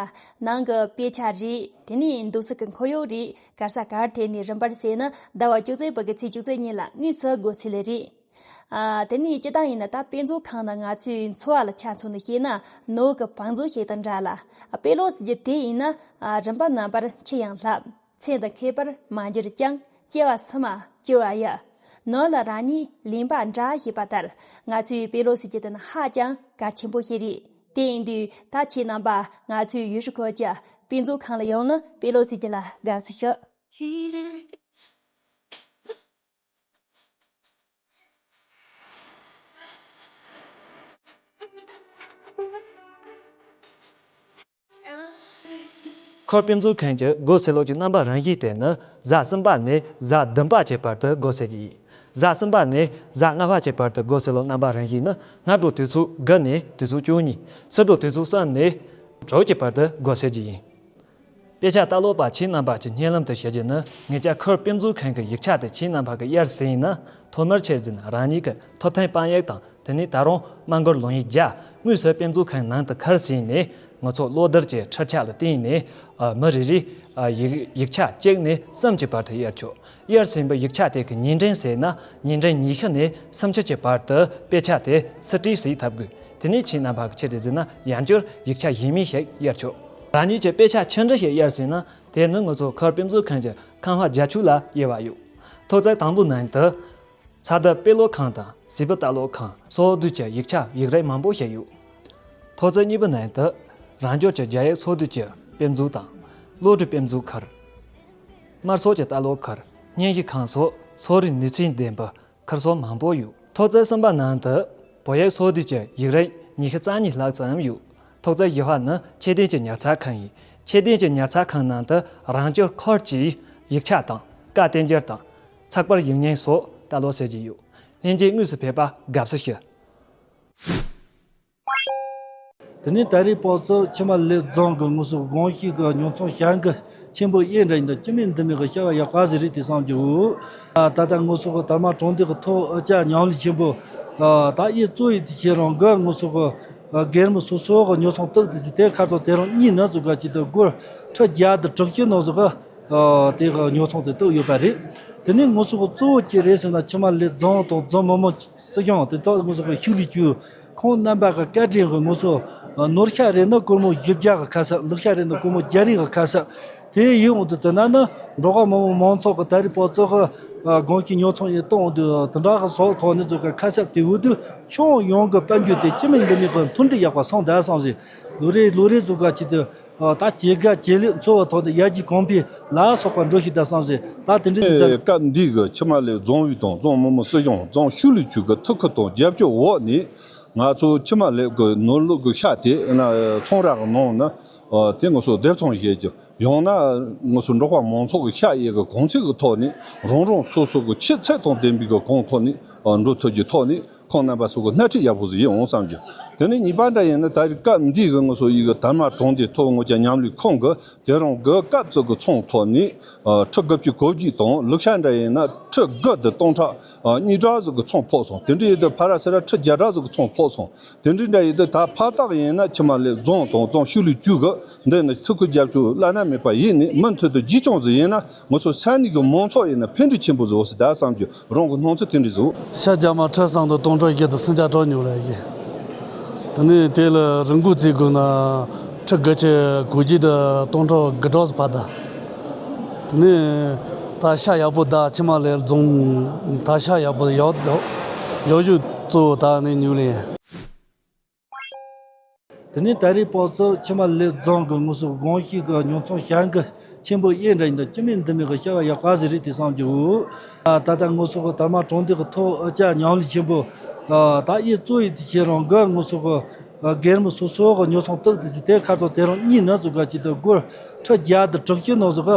ནང་གི་དཔེ་ཆ་རེད། དེ་ནས་འདུག་སའི་ཁོར་ཡུག་རེད། ག་ས་གར་ཐད་ནས་རིམ་པར་བྱས་ན་ཟླ་བ་བཅུ་གཅིག་པ་གི་ཚེས་བཅུ་གཅིག་ཉིན་ལ་དངོས་སུ་སྒོ་ཕྱེ་ལེ་རེད། ཨ། དེ་ནས་སྤྱིར་བཏང་ཡིན་ན་ད་དཔེ་མཛོད་ཁང་ནི་ང་ཚོའི་འཚོ་བ་ལ་ཆ་མཚོན་ནས་བཤད་ན་ནོར་གྱི་བང་མཛོད་ཞིག་དང་འདྲ་ལ། དཔེ་ཀློག་ཟེར་རྒྱུ་དེ་ཡིན་ན། ཨ། རིམ་པ་རྣམ་པར་འཁྱེར་ཡང་ལྷབ། ཚེ་འདི་མཁས་པར་མ་གྱུར་ཀྱང་། སྐྱེ་བ་སུ་མ་སྐྱེ་བ་ཡི། ནོར་ལ་རང་ཉིད་ལེན་པ་འདྲ་ཞེས་པ་ལྟར། ང་ཚོའི་དཔེ་ཀློག་ཟེར་རྒྱུ་དེ་ནི་ཧ་ཅང་གལ་ཆེན་པོ་ཞིག་རེད། དེ་ཡིན་དུས་ད་ཁྱེད་རྣམ་པ་ང་ཚོའི་ཡུལ་ཤུལ་ཁུལ་གྱི་དཔེ་མཛོད་ཁང་ལ་ཡོང་ནས་དཔེ་ཀློག་ཟེར་རྒྱུ་ལ་དགའ་བསུ་ཞུ། ཁུལ་དཔེ་མཛོད་ཁང་གི་སྒོ་ཕྱེ་ལོག་གི་རྣམ་པ་རང་བཞིན་དེ་ནི་གཟའ་གསུམ་པ་ནས་གཟའ་བདུན་པ་གི་བར་དུ་སྒོ་ཕྱེ་གི་ཡིན། གཟའ་གསུམ་པ་ནས་གཟའ་ལྔ་པ་གི་བར་དུ་སྒོ་ཕྱེ་ལོག་རྣམ་པ་རང་བཞིན་ནི་སྔ་དྲོ་དུས་ཚོད་དགུ་ནས་དུས་ཚོད་བཅུ་གཉིས། ཕྱི་དྲོ་དུས་ཚོད་གསུམ་ནས་དྲུག་གི་བར་དུ་སྒོ་ཕྱེ་གི་ཡིན། དཔེ་ཆ་ལྟ་ཀློག་པ་ཁྱེད་རྣམ་པ་གི་སྙན་ལམ་དུ་ཞུ་རྒྱུ་ནི། ངེད་ཅག་ཁུལ་དཔེ་མཛོད་ཁང་གི་ཡིག་ཆ་དེ་ཁྱེད་རྣམ་པ་གིས་གཡར་ཟིན་ན། ཐོག་མར་ཆེད་འཛིན་རང་ཉིད་ཀྱི་ཐོབ་ཐང་དཔང་ཡིག་དང་། དེ་ནས་ད་རུང་དམངས་སྒོར་ལོན་ཡིག་བརྒྱ་དངོས་སུ་དཔེ་མཛོད་ཁང་ནང་དུ་ཁུར་ཟིན་ནས། ང་ཚོ་གློག་རྡུལ་གྱི་འཕྲུལ་ཆས་ལ་བརྟེན་ནས། ཨ། མི་རེ་རེས། ཨ། ཡིག་ཡིག་ཆ་གཅིག་ནས་གསུམ་གྱི་བར་དུ་གཡར་ཆོག་གཡར་ཟིན་པའི་ཡིག་ཆ་དེ་གི་ཉིན་རིན་ཟེར་ན། ཉིན་རིན་ཉི་ཤུ་ནས་སུམ་ཅུ་གྱི་བར་དུ་དཔེ་ཆ་དེ་ཕྱིར་སྤྲད་བྱེད་ཐུབ་དགོས། དེ་ནས་ཁྱེད་རྣམ་པ་གིས་ཆེད་དུ་བཟུང་ན་ཡང་བསྐྱར་ཡིག་ཆ་གཞན་མི་ཞིག་གཡར་ཆོག་རང་ཉིད་ཀྱི་དཔེ་ཆ་ཆུང་འདྲ་ཞིག་གཡར་ཟིན་ན། དེ་ནི་ང་ཚོ་ཁུལ་དཔེ་མཛོད་ཁང་གི་ཁང་པ་རྒྱ་ཆུ་ལ་གཡར་བ་ཡོད། ཐོག་བརྩེགས་དང་པོའི་ནང་དུ། ཚ་དུ་དཔེ་ཀློག་ཁང་དང་། སིལ་བུ་ལྟ་ཀློག་ཁང་། སོགས་དུས་ཀྱི་ཡིག་ཆ་ཡིག་རིགས་མང་པོ་ཞིག་ཡོད། ཐོག་བརྩེགས་གཉིས་པའི་ནང་དུ། རང་སྦྱོར་གྱི་རྒྱ་ཡིག་སོགས་དུས་ཀྱི་དཔེ་མཛོད་དང་། གློག་འཕྲུལ་དཔེ་མཛོད་ཁུལ། དམར་གསོག་གི་ལྟ་ཀློག་ཁུལ། སྙན་ཞུ་ཁང་སོགས་སོགས་རིགས་ནུས་ཚད་ལྡན་པའི་ཁུལ་སོགས་མང་པོ་ཡོད། ཐོག་བརྩེགས་གསུམ་པ་ནང་དུ་བོད་ཡིག་སོགས་དུས་ཀྱི་ཡིག་རིགས་ཉི་ཤུ་རྩ་གཉིས་ལྷག་ཙམ་ཡོད། ཐོག་བརྩེགས་བཞི་པ་ནི་ཁྱད་ལྡན་གྱི་ཉར་ཚགས་ཁང་ཡིན། ཁྱད་ལྡན་གྱི་ཉར་ཚགས་ཁང་ནང་དུ་རང་སྐྱོར་ཁུལ་གྱི་ཡིག་ཆ་དང་། སྐབས་དེབ་འགྱུར་དང་། ཚགས་པར་ཡིག་རྙིང་སོགས་ལྟ་ཀློག་བྱེད་ཀྱི་ཡོད། ལྷན་རྒྱས་དངོས་སུ་ཕེབས་པར་དགའ་བསུ་ཞུ། དེ་ནས་ད་རེས་བར་དུ་ཆི་མ་ལེབ་རྫོང་གི་དངོས་སུ་གོམས་གཤིས་ཀྱི་ཉོ་ཚོང་བྱ་འགུལ་ཆེན་པོ་ཡིན་འདྲ་ཡིན་ད། སྐྱེ་དམན་འདི་མི་གི་བྱ་བ་ཡག་པ་ཟིག་རེད་དེ་བསམ་གྱི་འོ། ད་ལྟ་དངོས་སུ་གི་དར་དམར་གྲོང་སྡེ་གི་ཐོག་ཨ་ཅག་མཉམ་ལས་ཆེན་པོ། ད་ཨེ་གཙོ་ཡི་དེ་ཁྱེད་རང་གི་དངོས་སུ་གི་སྒེར་མི་སོ་སོ་གི་ཉོ་ཚོང་སྟེགས་དེ་ཚོ་དེ་ཁ་ཚོ་དེ་རང་གཉིས་ནི་ཚོ་ག་ཅིག་ཏུ་སྒོར་ཁྲི་བརྒྱ་དང་དྲུག་ཅུ་ནང་ཚོ་གི་དེ་གི་ཉོ་ཚོང་དེ་གཏོགས་ཡོད་པ་རེད། དེ་ནས་དངོས་སུ་གི་གཙོ་བོ་ཅི་རེད་ཟེར་ན། ཆི་མ་ལེབ་རྫོང་དང་རྫོང་མི་དམངས་སྲིད་གཞུང་དེ་དག་དངོས་སུ་གི་ཤུགས་ལས་བསྐྱོད། ཁོང་རྣམ་པ་གི་བཀའ་དྲིན་གི་དངོས་སུ་ནོར་ཤ་རེ་ནི་སྒོར་མོ་བཞི་བརྒྱ་གི་ཁ་གསབ། ལུག་ཤ་རེ་ནི་སྒོར་མོ་བརྒྱ་རེ་གི་ཁ་གསབ། དེ་ཡིན་འོང་དུ་དེ་ན་ནི་འབྲོག་པ་མི་དམངས་མང་ཚོགས་ཀྱི་ད་རེས་བར་དུ་གི་གོམས་གཤིས་ཉོ་ཚོང་ཡིན་གཏོང་འོང་དུ་དེ་འདྲ་གི་ཚོགས་ཐོག་ནས་ཚོ་གི་ཁ་གསབ་དེ་འོས་དུ་ཁྱོན་ཡོངས་ཀྱི་དཔལ་འབྱོར་དེ་སྐྱེ་དམན་འདི་མི་གི་མཐུན་སྒྲིལ་ཡག་པ་སོང་ད་བསམ་ཞིག་ལོ་རེ་ལོ་རེ་ཚོ་ག་ཅིག་ཏུ་ ད་བྱེད་དགའ་བྱེད་ལས་འཚོ་བའི་ཐོག་ནས་ཡར་རྒྱས་གོང་འཕེལ་ལ་སོགས་པ་འགྲོ་ཤིག་ད་བསམ་ཟེར། ད་དེ་འདྲ་ཞིག་ད། སྐབས་འདི་གི་འཆི་མ་ལེབ་རྫོང་ཨུད་དང་རྫོང་མི་དམངས་སྲིད་གཞུང་རྫོང་ཤུགས་ལས་ཅུས་ཀྱི་ཐུགས་ཁུར་དང་རྒྱབ་སྐྱོར་འོག་ནས་ང་ཚོ་འཆི་མ་ལེབ་ཀྱི་ནོར་ལུག་གི་ཤ་དེ་ན་ཚོང་ར་གི་ནང་ན་དེ་ང་ཚོ་སྡེབ་ཚོང་བྱེད་རྒྱུ། ཡང་ན་ང་ཚོ་འབྲོག་པ་མང་ཚོགས་ཀྱི་ཤ་ཡས་ཀྱི་གོང་ཚད་ཀྱི་ཐོག་ནས་རང་རང་སོ་སོ་གི་ཆུ་ཚད་དང་ལྡན་པའི་གི་གོང་ཐོག་ནས་འགྲོ་ཐུབ་ཀྱི་ཐོག་ནས་ཁོང་རྣམ་པ་ཚོ་གི་སྣེ་ཁྲིད་ཡག་པོ་ཞིག་ཡིན་འོང་བསམ་གྱི། དེ་ནས་གཉིས་པ་འདྲ་ཡིན་ན་ད་རེས་སྐབས་འདི་གི་ང་ཚོ་ཡི་གི་དར་དམར་གྲོང་སྡེ་ཐོ་བ་སྔོ་ལྗང་མཉམ་ལས་ཁང་གི་དེ་རང་གི་སྐབས་བཅུ་གི་ཚོང་ཐོག་ནས་ཁྲི་དགུ་བཅུ་གོ་བརྒྱད་དང་ལུག་ཤ་འདྲ་ཡིན་ན་ཁྲི་དགུ་དང་སྟོང་ཕྲག་གཉིས་གྲངས་ཟིག་གི་ཚོང་ཕོག་སོང་། དེ་འདྲ་ཡིན་དུས་ཕ་ར་སེ་ར་ཁྲི་བརྒྱ་གྲངས་ཟིག་གི་ཚོང་ཕོག་སོང་། དེ་འདྲའི་འདྲ་ཡིན་དུས་ད་ཕ་ཐག་ཡིན་ན་འཆི་མ་ལེབ་རྫོང་དང་རྫོང་ཤུགས་ལས་ཅུས་གི་འདི་ནི་ཐུགས་ཁུར་རྒྱབ་སྐྱོར་བླ་ན་མེད་པ་ཡིན་ནི་མུ་མཐུད་དུ་རྒྱུན་སྐྱོང་ཟིག་ཡིན་ན་ང་ཚོ་ས་གནས་ཀྱི་མང་ཚོགས་ཡིན་ན་ཕན་འབྲས་ཆེན་པོ་ཟིག་ཡོད་ཟེར་ད་བསམ་རྒྱུ་རང་གི་སྣང་ཚུལ་དེ་འདྲ་ཟིག་ཤ་རྒྱ་མ་ཁྲི་སྲང་དུ་སྟོང་ཕྲག་བརྒྱད་དང་སུམ་བརྒྱ་གྲངས་ཉུང་ལ་ཡིན། དེ་ནས་དེ་ལ་རིན་གོང་བརྩི་དགོས་ན་ཁྲི་དགུ་བཅུ་གོ་བརྒྱད་དང་སྟོང་ཕྲག་དགུ་གྲངས་སུ་བར་དུ། དེ་ནས་ད་ཤ་ཡག་པོ་ད་འཆི་མ་ལེབ་རྫོང་ད་ཤ་ཡག་པོ་ཡག་ཡག་ཤོས་གཙོ་བོ་ད་ནི་ཉུང་ལེ། དེ་ནས་ད་རེས་བར་དུ་འཆི་མ་ལེབ་རྫོང་གི་དངོས་སུ་གོང་ཞིག་གི་ཉོ་ཚོང་བྱ་འགུལ་ཆེན་པོ་ཡིན་འདྲ་ཡིན་ད་སྤྱི་མི་འདི་མི་གི་བྱ་བ་ཡག་པ་ཟིག་རེད་དེ་བསམ་རྒྱུ། ད་ལྟ་དངོས་སུ་གི་དར་དམར་གྲོང་སྡེ་གི་ཐོག་ཨ་ཅག་མཉམ་ལས་ཆེན་པོ་ད་ཨེ་གཙོ་ཡི་དེ་ཁྱེད་རང་གི་དངོས་སུ་གི་སྒེར་མི་སོ་སོ་གི་ཉོ་ཚོང་སྟེགས་དེ་ཚོ་དེ་ཁ་ཚོ་དེ་རང་གཉིས་ནི་ཚོ་ག་ཅིག་ཏུ་སྒོར་ཁྲི་བརྒྱ་དང་དྲུག་ཅུ་ནང་ཚོ་གི་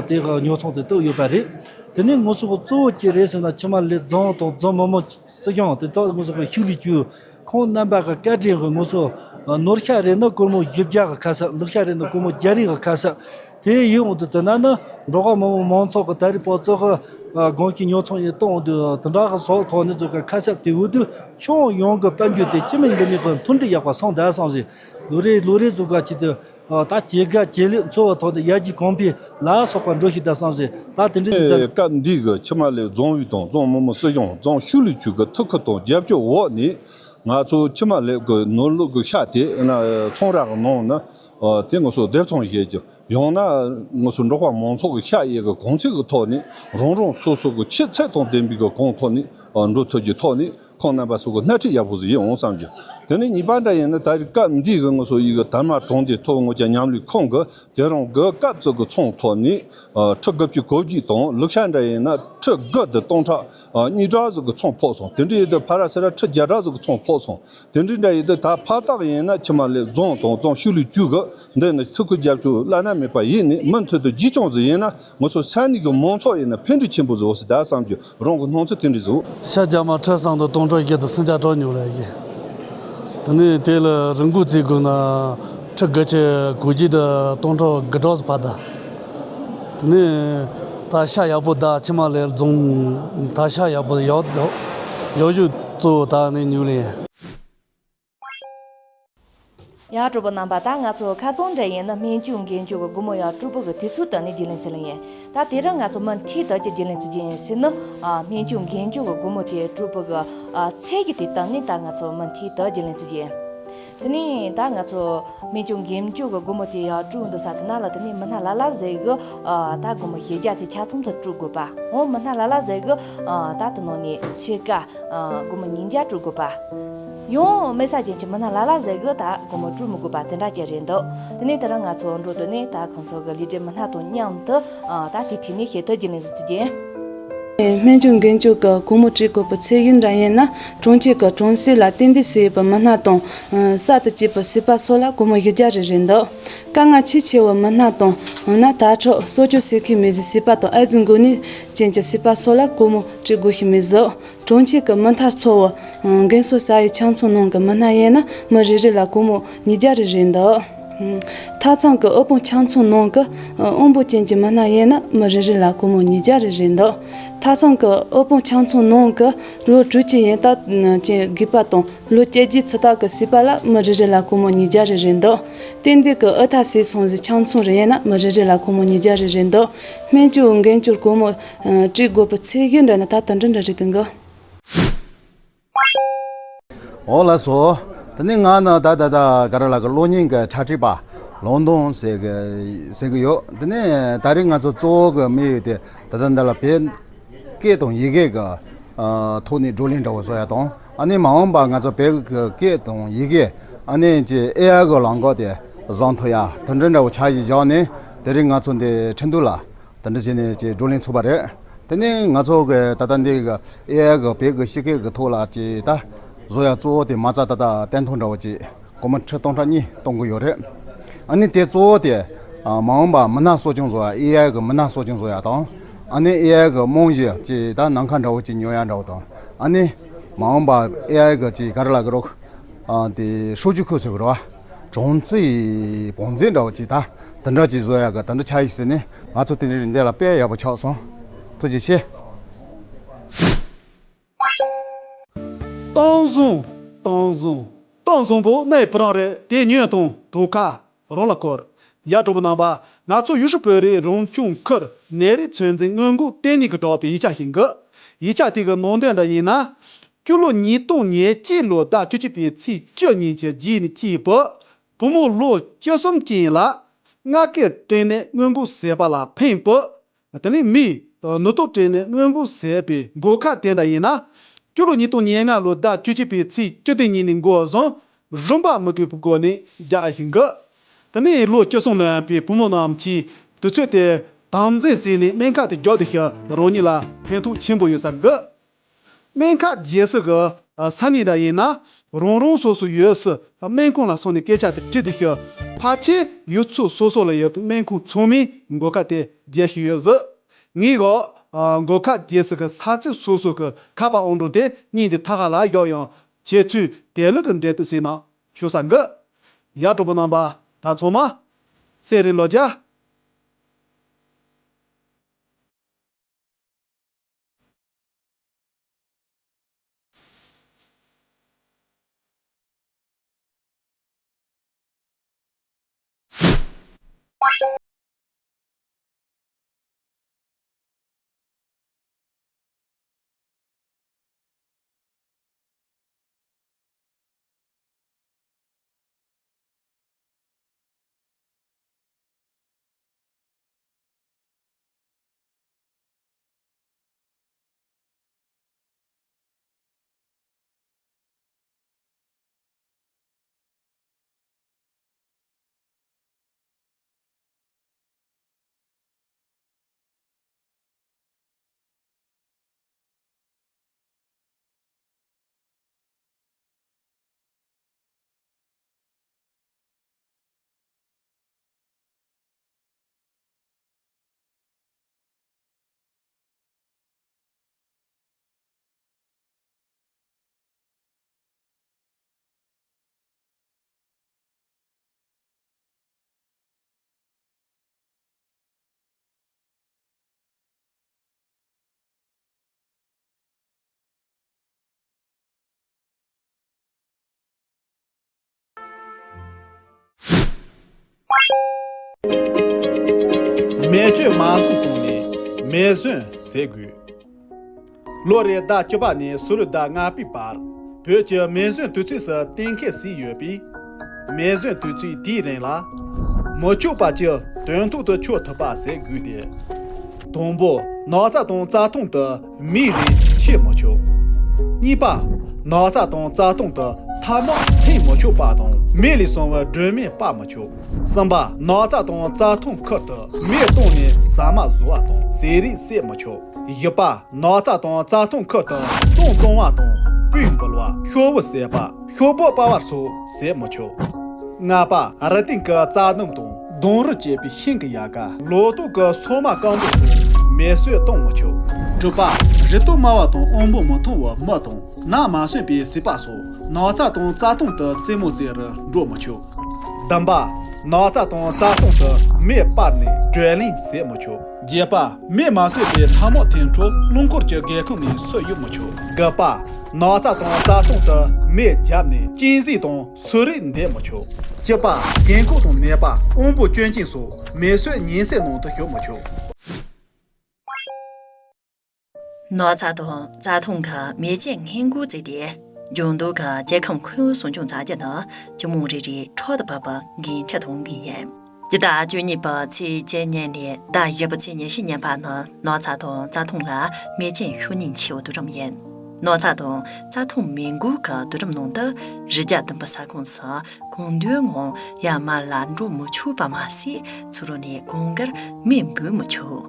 དེ་གི་ཉོ་ཚོང་དེ་གཏོགས་ཡོད་པ་རེད། དེ་ནས་དངོས་སུ་གི་གཙོ་བོ་ཅི་རེད་ཟེར་ན་འཆི་མ་ལེབ་རྫོང་དང་རྫོང་མི་དམངས་སྲིད་གཞུང་དེ་དག་དངོས་སུ་གི་ཤུགས་ལས་ཅུས་ཁོང་རྣམ་པ་གི་བཀའ་དྲིན་གི་དངོས་སུ་ནོར་ཤ་རེ་ནི་སྒོར་མོ་བཞི་བརྒྱ་གི་ཁ་གསབ། ལུག་ཤ་རེ་ནི་སྒོར་མོ་བརྒྱ་རེ་གི་ཁ་གསབ། དེ་ཡིན་འོང་དུས་དེ་ན་ནི་འབྲོག་པ་མི་དམངས་མང་ཚོགས་ཀྱི་ད་རེས་བར་དུ་གི་གོང་ཞིག་ཉོ་ཚོང་ཡིན་གཏོང་འོང་དུས་དེ་འདྲ་གི་ཚོགས་ཐོག་ནས་ཚོ་གི་ཁ་གསབ་དེ་འོས་དུས་ཁྱོན་ཡོངས་ཀྱི་དཔལ་འབྱོར་དེ་སྤྱི་མི་འདི་མི་གི་མཐུན་སྒྲིལ་ཡག་པ་སོང་ད་སོང་ཟིག་ལོ་རེ་ལོ་རེ་ཚོ་ག་ཅིག་དུ་ད་བྱེད་དགའ་བྱེད་ལས་འཚོ་བའི་ཐོག་ནས་ཡར་རྒྱས་གོང་འཕེལ་ལ་སོགས་པ་འགྲོ་ཤིག་ད་བསམ་ཟིག་ད་དེ་འདྲ་ཞིག་ད། སྐབས་འདི་གི་འཆི་མ་ལེབ་རྫོང་ཨུད་དང་རྫོང་མི་དམངས་སྲིད་གཞུང་རྫོང་ཤུགས་ལས་ཅུས་ཀྱི་ཐུགས་ཁུར་དང་རྒྱབ་སྐྱོར་འོག་ནས་ང་ཚོ་འཆི་མ་ལེབ་ཀྱི་ནོར་ལུག་གི་ཤ་དེ་ན་ཚོང་ར་གི་ནང་ན་དེ་ང་ཚོ་སྡེབ་ཚོང་བྱེད་རྒྱུ། ཡང་ན་ང་ཚོ་འབྲོག་པ་མང་ཚོགས་ཀྱི་ཤ་ཡས་ཀྱི་གོང་ཚད་ཀྱི་ཐོག་ནས་རང་རང་སོ་སོ་གི་ཆུ་ཚད་དང་ལྡན་པའི་གི་གོང་ཐོག་ནས་འགྲོ་ཐུབ་ཀྱི་ཐོག་ནས་ཁོང་རྣམ་པ་ཚོ་གི་སྣེ་ཁྲིད་ཡག་པོ་ཞིག་ཡིན་འོང་བསམ་གྱི། དེ་ནས་གཉིས་པ་འདྲ་ཡིན་ན་ད་རེས་སྐབས་འདི་གི་ང་ཚོ་ཡི་གི་དར་དམར་གྲོང་སྡེ་ཐོ་བ་སྔོ་ལྗང་མཉམ་ལས་ཁང་གི་དེ་རང་གི་སྐབས་བཅུ་གི་ཚོང་ཐོག་ནས་ཁྲི་དགུ་བཅུ་གོ་བརྒྱད་དང་ལུག་ཤ་འདྲ་ཡིན་ན་ཁྲི་དགུ་དང་སྟོང་ཕྲག་གཉིས་གྲངས་ཟིག་གི་ཚོང་ཕོག་སོང་། དེ་འདྲ་ཡིན་དུས་ཕ་ར་སེ་ར་ཁྲི་བརྒྱ་གྲངས་ཟིག་གི་ཚོང་ཕོག་སོང་། དེ་འདྲ་འདྲ་ཡིན་དུས་ད་ཕ་ཐག་ཡིན་ན་འཆི་མ་ལེབ་རྫོང་དང་རྫོང་ཤུལ་ལུས་བཅུ་གི་འདི་ནི་ཐུགས་ཁུར་རྒྱབ་སྐྱོར་བླ་ན་མེད་པ་ཡིན་ནི་མུ་མཐུད་དུ་རྒྱུན་སྐྱོང་ཟིག་ཡིན་ན་ང་ཚོ་ས་གནས་ཀྱི་མང་ཚོགས་ཡིན་ན་ཕན་འབྲས་ཆེན་པོ་ཟིག་ཡོད་ཟེར་ད་བསམ་རྒྱུ་རང་གི་སྣང་ཚུལ་དེ་འདྲ་ཟིག་ཤ་རྒྱ་མ་ཁྲི་སྲང་དུ་སྟོང་ཕྲག་བརྒྱད་དང་སུམ་བརྒྱ་གྲངས་ཉུང་ལ་ཡིན། དེ་ནས་དེ་ལ་རིན་གོང་བརྩི་དགོས་ན་ཁྲི་དགུ་བཅུ་གོ་བརྒྱད་དང་སྟོང་ཕྲག་དགུ་གྲངས་སུ་བར་དུ། དེ་ནས་ད་ཤ་ཡག་པོ་ད་འཆི་མ་ལེབ་རྫོང་ད་ཤ་ཡག་པོ་ཡག་ཡག་ཤོས་གཙོ་བོ་ད་ནི་ཉུང་ལེ། ཡང་གྲོགས་པོ་རྣམ་པ་ད་ང་ཚོ་ཁ་རྩང་འདྲ་ཡིན་ན་སྨན་བཅོས་མགན་བཅོས་ཀྱི་སྒོར་མོ་ཡང་སྤྲོད་པོ་གི་དུས་ཚོད་དུ་ནི་རྒྱུན་ལས་ཚུལ་ཡིན། ད་དེ་རིང་ང་ཚོ་མུ་མཐུད་དུ་ཀྱི་རྒྱུན་ལས་ཚུལ་ཡིན་ཟེར་ན་སྨན་བཅོས་མགན་བཅོས་ཀྱི་སྒོར་མོ་དེ་སྤྲོད་པོ་གི་ཚད་ཀྱི་དེ་དག་ནི་ད་ང་ཚོ་མུ་མཐུད་དུ་རྒྱུན་ལས་ཚུལ་ཡིན། དེ་ནི་ད་ང་ཚོ་སྨན་བཅོས་མགན་བཅོས་ཀྱི་སྒོར་མོ་དེ་ཡང་སྤྲོད་འདུག་ས་དེ་ན་ལ་དེ་ནི་མི་སྣ་ལ་ལ་ཟེར་གི་ད་སྒོར་མོ་བཞི་བརྒྱ་དེ་ཆ་ཚང་དུ་སྤྲོད་དགོས་པ། འོ་མི་སྣ་ལ་ལ་ཟེར་གི་ད་དེ་ནང་ནས་ཚད་ཀ་སྒོར་མོ་ཉིས་བརྒྱ་སྤྲོད་དགོས་པ། ཡང་དམིགས་བསལ་ཅན་གྱི་མི་སྣ་ལ་ལ་ཟེར་གི་ད་སྒོར་མོ་སྤྲོད་མི་དགོས་པ་དེ་འདྲ་ཅིག་རེད་འདུག་དེ་ནས་དེ་རིང་ང་ཚོ་འགྲོ་དུས་ནས་ད་ཁོང་ཚོ་གི་ལས་བྱེད་མི་སྣ་དང་མཉམ་དུ་ད་དེ་ཐད་ནས་ཞིབ་ཏུ་རྒྱུན་ལས་ཟིག་བྱེད། སྨན་བཅོས་མགན་བཅོས་ཀྱི་སྒོར་མོ་སྤྲོད་དགོས་པའི་ཚད་གཞི་འདྲ་ཡིན་ན་གྲོང་ཁྱེར་གྱི་གྲོང་གསེབ་ལ་རྟེན་གཏན་སྲིད་པའི་མི་སྣ་དང་གསར་དུ་སྐྱེས་པའི་བྱིས་པ་སོགས་ལ་སྒོར་མོ་བཞི་བརྒྱ་རེ་རེ་འདུག་དཀའ་ངལ་ཆེས་ཆེ་བའི་མི་སྣ་དང་ཡང་ན་དྭ་ཕྲུག་གསོ་སྐྱོང་བྱེད་མཁན་མི་གཞི་བྱིས་པ་དང་ཨེ་ཙི་འགོས་ནད་ཅན་གྱི་བྱིས་པ་སོགས་ལ་སྒོར་མོ་སྤྲོད་དགོས་ཤེས་མི་བཟོ། གྲོང་ཁྱེར་གྱི་མི་སྣ་ཚོ་བོ་རྒན་གསོ་ས་ཡི་ཆ་ཚང་ནང་གི་མི་སྣ་ཡིན་ན་མི་རེ་རེ་ལ་སྒོར་མོ་ཉིས་བརྒྱ་རེ་རེ་འདུག་མཐའ་མཚམས་ཀྱི་དབུལ་ཕོངས་ཆ་ཚང་ནང་གི་དབང་པོ་ཅན་གྱི་མི་སྣ་ཡིན་ན་མི་རེ་རེ་ལ་སྒོར་མོ་ཉིས་བརྒྱ་རེ་རེ་འདུག་མཐའ་མཚམས་ཀྱི་དབུལ་ཕོངས་ཆ་ཚང་ནང་གི་ལོ་དྲུག་ཅུ་ཡན་ལྟར་ཅན་རྒས་པ་དང་ལོ་བཅོ་བརྒྱད་ཚུད་ཐག་གི་བྱིས་པ་ལ་མི་རེ་རེ་ལ་སྒོར་མོ་ཉིས་བརྒྱ་རེ་རེ་འདུག་དེ་འདི་གི་དབུལ་ཐར་སའི་སོང་ཟིག་ཆ་ཚང་རེ་ཡིན་ན་མི་རེ་རེ་ལ་སྒོར་མོ་ཉིས་བརྒྱ་རེ་རེ་འདུག་སྨན་བཅོས་འགན་བཅོལ་སྒོར་མོ་སྤྲད་དགོས་པའི་ཚད་གཞི་འདྲ་ན་ད་དུང་འདྲ་འདྲ་རེད་དེ་འགི། འོ་ལགས་སོ། དེ་ནས་ང་ནི་ད་ད་ད་ག་རེ་ལབ་གི་གློག་བརྙན་གྱི་འཁྲབ་ཁྲིད་པ་ལོང་ཏོང་ཟེར་གི་ཟེར་གི་ཡོད། དེ་ནས་ད་རེས་ང་ཚོ་གཙོ་བོ་གི་དམིགས་ཡུལ་དེ་ད་ལྟ་འདི་ལ་བོད་སྐད་དང་ཡི་གེ་གི་ཨ་ཐོག་ནས་བགྲོ་གླེང་འདྲ་བོ་བཟོ་ཡ་དང་། ཨ་ནི་མ་འོངས་པ་ང་ཚོ་བོད་ཀྱི་སྐད་དང་ཡི་གེ་ཨ་ནི་ཅི་ཨེ་ཨའི་གི་ལམ་ཁ་དེ་ བཟང་ཐུབ་ཡ་དེ་འདྲ་འདྲ་བོ་ཆ་ཞིག་བཞག་ནས་དེ་རིང་ང་ཚོ་འདི་ཁྲིན་ཏུའུ་ལ་དེ་འདྲ་བྱས་ནས་ཅིག་བགྲོ་གླེང་ཚུགས་པ་རེད། དེ་ནས་ང་ཚོ་གི་ད་ལྟ་འདི་གི་ཨེ་ཨའི་གི་བོད་གི་སྤྱི་སྐད་གི་ཐོག་ལ་ཅིག་ད་བཟོ་ཡ་གཙོ་བོ་དེ་མ་རྩ་ད་ལྟ་སྟོན་ཐོག་འདྲ་བོ་ཅིག་སྒོར་མོ་ཁྲི་སྟོང་ཕྲག་གཉིས་གཏོང་གི་ཡོད་རེད། ཨ་ནི་དེ་གཙོ་བོ་དེ་ཨ་མ་འོངས་པ་མི་སྣ་གསོ་སྐྱོང་བཟོ་ཡ། ཨེ་ཨའི་གི་མི་སྣ་གསོ་སྐྱོང་བཟོ་ཡ་དང་། ཨ་ནི་ཨེ་ཨའི་གི་རྨང་གཞི་ཅིག་ད་ནམ་མཁའ་འདྲ་བོ་ཅིག་ཉོ་ཡ་འདྲ་བོ་དང་། ཨ་ནི་མ་འོངས་པ་ཨེ་ཨའི་གི་ཅིག་ག་རེ་ལབ་དགོས་རེད། ཨ་དེ་数据库ཟེར་གི་རེད་བ། གྲངས་རྩིས་བང་མཛོད་འདྲ་བོ་ཅིག་ད་དེ་འདྲ་ཅིག་བཟོ་ཡ་གི་དེ་འདྲ་ཆགས་ཡིན་ཟེར་ནས་ང་ཚོ་དེ་རིང་འདི་ལ་དཔེ་ཡག་པོ་ཆགས་སོང་། ཐུགས་རྗེ་ཆེ། སྟོང་བཟང་། སྟོང་བཟང་། སྟོང་བཟང་པོ་གནའི་བུ་རང་རེད། དེ་ཉོས་དང་གྲོ་ཁ་རང་ལ་འཁོར། ཡ། གྲོགས་པོ་རྣམ་པ། ང་ཚོ་ཡུལ་ཤུལ་བོད་རིགས་རང་སྐྱོང་ཁུལ་ནད་རིགས་ཚོད་འཛིན་སྔོན་འགོག་ལྟེ་གནས་ཀྱིས་བསྒྲགས་པའི་ཡིག་ཆ་ཞིག་ཡིན་གི། ཡིག་ཆ་དེ་གི་ནང་དོན་འདྲ་ཡིན་ན། སྤྱི་ལོ་ཉིས་སྟོང་ཉེར་གཅིག་ལོའི་ཟླ་བཅུ་གཅིག་པའི་ཚེས་བཅུ་ཉིན་གྱི་རྗེས་ནས་སྐྱེས་པའི་བུ་མོ་ལོ་བཅུ་གསུམ་ཅན་ལ་མངལ་སྐེ་བྲེགས་ནས་སྔོན་འགོག་བྱས་པ་ལ་ཕན་པའི། དེ་ནས་མིའི་ནུ་ཏོག་བྲེགས་ནས་སྔོན་འགོག་བྱས་པའི་འགོག་ཁབ་དེ་འདྲ་ཡིན་ན། སྤྱི་ལོ་ཉིས་སྟོང་ཉེར་ལྔ་ལོའི་ཟླ་བཅུ་གཅིག་པའི་ཚེས་བཅུ་བདུན་ཉིན་ནས་འགོ་བཟུང་རིན་པ་མི་དགོས་པའི་སྒོ་ནས་རྒྱག་བཞིན་གི། དེ་ནས་ལོ་བཅུ་གསུམ་ལོན་པའི་བུ་མོ་རྣམས་ཀྱིས་དུས་ཚོད་དེ་དམ་འཛིན་བྱས་ནས་སྨན་ཁབ་དེ་རྒྱག་དུས་ཤིག་རང་ཉིད་ལ་ཕན་ཐོགས་ཆེན་པོ་ཡོད་ས་གི། སྨན་ཁབ་རྒྱག་ས་གི་ས་གནས་འདྲ་ཡིན་ན། རང་རང་སོ་སོ་ཡུལ་སི་སྨན་ཁང་ལ་སོང་ནས་སྐད་ཆ་དེ་དྲིས་དུས་ཤིག་ཕལ་ཆེར་ཡུལ་ཚོ་སོ་སོ་ལ་ཡོད་པའི་སྨན་ཁང་ཚང་མས་འགོག་ཁབ་དེ་རྒྱག་བཞིན་ཡོད་ཟེར། ངས་གོ། འགོག་ཁབ་རྒྱག་ས་གི་ས་ཚིགས་སོ་སོ་གི་ཁ་པར་ཨང་གྲངས་དེ་སྙིང་དེ་ཐག་ཁ་ལ་བཞག་ཡང་ཁྱེད་ཚོས་དེ་ལུགས་ཀྱི་འབྲེལ་གཏུག་བྱས་ན་ཆོག་ས་གི། ཡ། གྲོགས་པོ་རྣམ་པ། ད་ཚང་མ་སེ་རི་ལོ་རྒྱ། མེ་མཆོད་མ་བཟོས་གོང་ནས་མེ་ཟོན་ཟེར་དགོས། ལོ་རེའི་ཟླ་བཅུ་པ་ནས་ཕྱི་ལོའི་ཟླ་ལྔ་པའི་བར་བོད་ཀྱི་མེ་ཟོན་དུས་ཚོད་སུ་གཏན་འཁེལ་བྱས་ཡོད་པས། མེ་ཟོན་དུས་ཚོད་དེའི་རིང་ལ་མི་ཆོག་པ་བཅུ་དོན་ཐོག་ཏུ་འཁྱོལ་ཐུབ་པ་བྱེད་དགོས་ཏེ། དང་པོ། ན་ཚ་དང་རྩ་ཐང་དུ་མེ་ལས་མཆེད་མི་ཆོག་གཉིས་པ། ན་ཚ་དང་རྩ་ཐང་དུ་ཐ་མག་འཐེན་མི་ཆོག་པ་དང་། མེ་ལས་བྱུང་བའི་སྒྲོན་མེ་སྤར་མི་ཆོག་གསུམ་པ། ན་ཚ་དང་རྩ་ཐང་ཁུལ་དུ་མེ་བཏང་ནས་ཟ་མ་བཟོ་བ་དང་ཟས་རིགས་བཟས་མི་ཆོག་བཞི་པ། ན་ཚ་དང་རྩ་ཐང་ཁུལ་དུ་སོང་གཏོང་བ་དང་། སྤོས་འབུལ་བ། ཤོག་བུ་བྱེད་པ། ཤོག་བུ་སྤར་བ་སོགས་བྱེད་མི་ཆོག་ལྔ་པ། རི་སྟེང་གི་རྩྭ་ལྡུམ་དང་། སྡོང་རུས་བཅས་པའི་ཤིང་གི་ཡལ་ག་ལོ་ཏོག་གི་སོ་མ་རྐང་པ་སོགས་མེ་གསོད་གཏོང་མི་ཆོག་དྲུག་པ། རུས་སྟོབས་དམའ་བ་དང་དབང་པོ་མི་ཐང་བའི་མི་དང་། ནད་མ་སོན་པའི་བྱིས་པ་སོགས་ན་ཚ་དང་རྩྭ་ཐང་དུ་རྩེད་མོ་རྩེ་རུ་འགྲོ་མི་ཆོག་བདུན་པ། ན་ཚ་དང་རྩྭ་ཐང་དུ་མེ་སྤར་ནས་དྲོད་ལེན་བྱེད་མི་ཆོག་བརྒྱད་པ། མེ་མ་གསོད་པའི་ཐ་མག་འཐེན་འཕྲོ་རླངས་འཁོར་གྱི་སྒེའུ་ཁུང་ནས་ཚུར་གཡུག་མི་ཆོག་དགུ་པ། ན་ཚ་དང་རྩྭ་ཐང་དུ་མེ་བརྒྱབ་ནས་གཅན་གཟན་དང་སུ་རེད་འདེད་མི་ཆོག་བཅུ་པ། རྒན་འཁོགས་དང་ནད་པ། དབང་པོ་སྐྱོན་ཅན་སོགས་མེ་གསོད་ཉེན་སེལ་ནང་དུ་ཞུགས་མི་ཆོག་ན་ཚ་དང་རྩྭ་ཐང་གི་མེ་ལྕེ་སྔོན་འགོག་བྱས་ཏེ། ལྗང་མདོག་གི་སྐྱེ་ཁམས་ཁོར་ཡུག་སྲུང་སྐྱོང་བྱ་རྒྱུ་ནི་སྤྱི་དམངས་རེ་རེའི་ཕྲག་ཏུ་བབས་པའི་འགན་འཁྲི་དང་འགན་ཡིན། སྤྱི་ཟླ་བཅུ་གཉིས་པའི་ཚེས་བཅུ་གཉིས་ནས་ཟླ་བཞི་པའི་ཚེས་ཉི་ཤུ་ཉིན་བར་ནི་ན་ཚ་དང་རྩྭ་ཐང་ལ་མེ་ལྕེ་ཤུགས་ཉེན་ཆེ་བའི་དུས་རིམ་ཡིན། ནགས་ཚལ་དང་རྩྭ་ཐང་མེ་འགོག་གི་དུས་རིམ་ནང་དུ་རི་རྒྱལ་ལྡན་པའི་ས་ཁོངས་སུ་གང་འདོད་ངང་ཡར་མར་ལ་འགྲོ་མི་ཆོག་པ་མ་ཟད། ཚུར་རོལ་ནས་གང་དགར་མེ་འབུད་མི་ཆོག་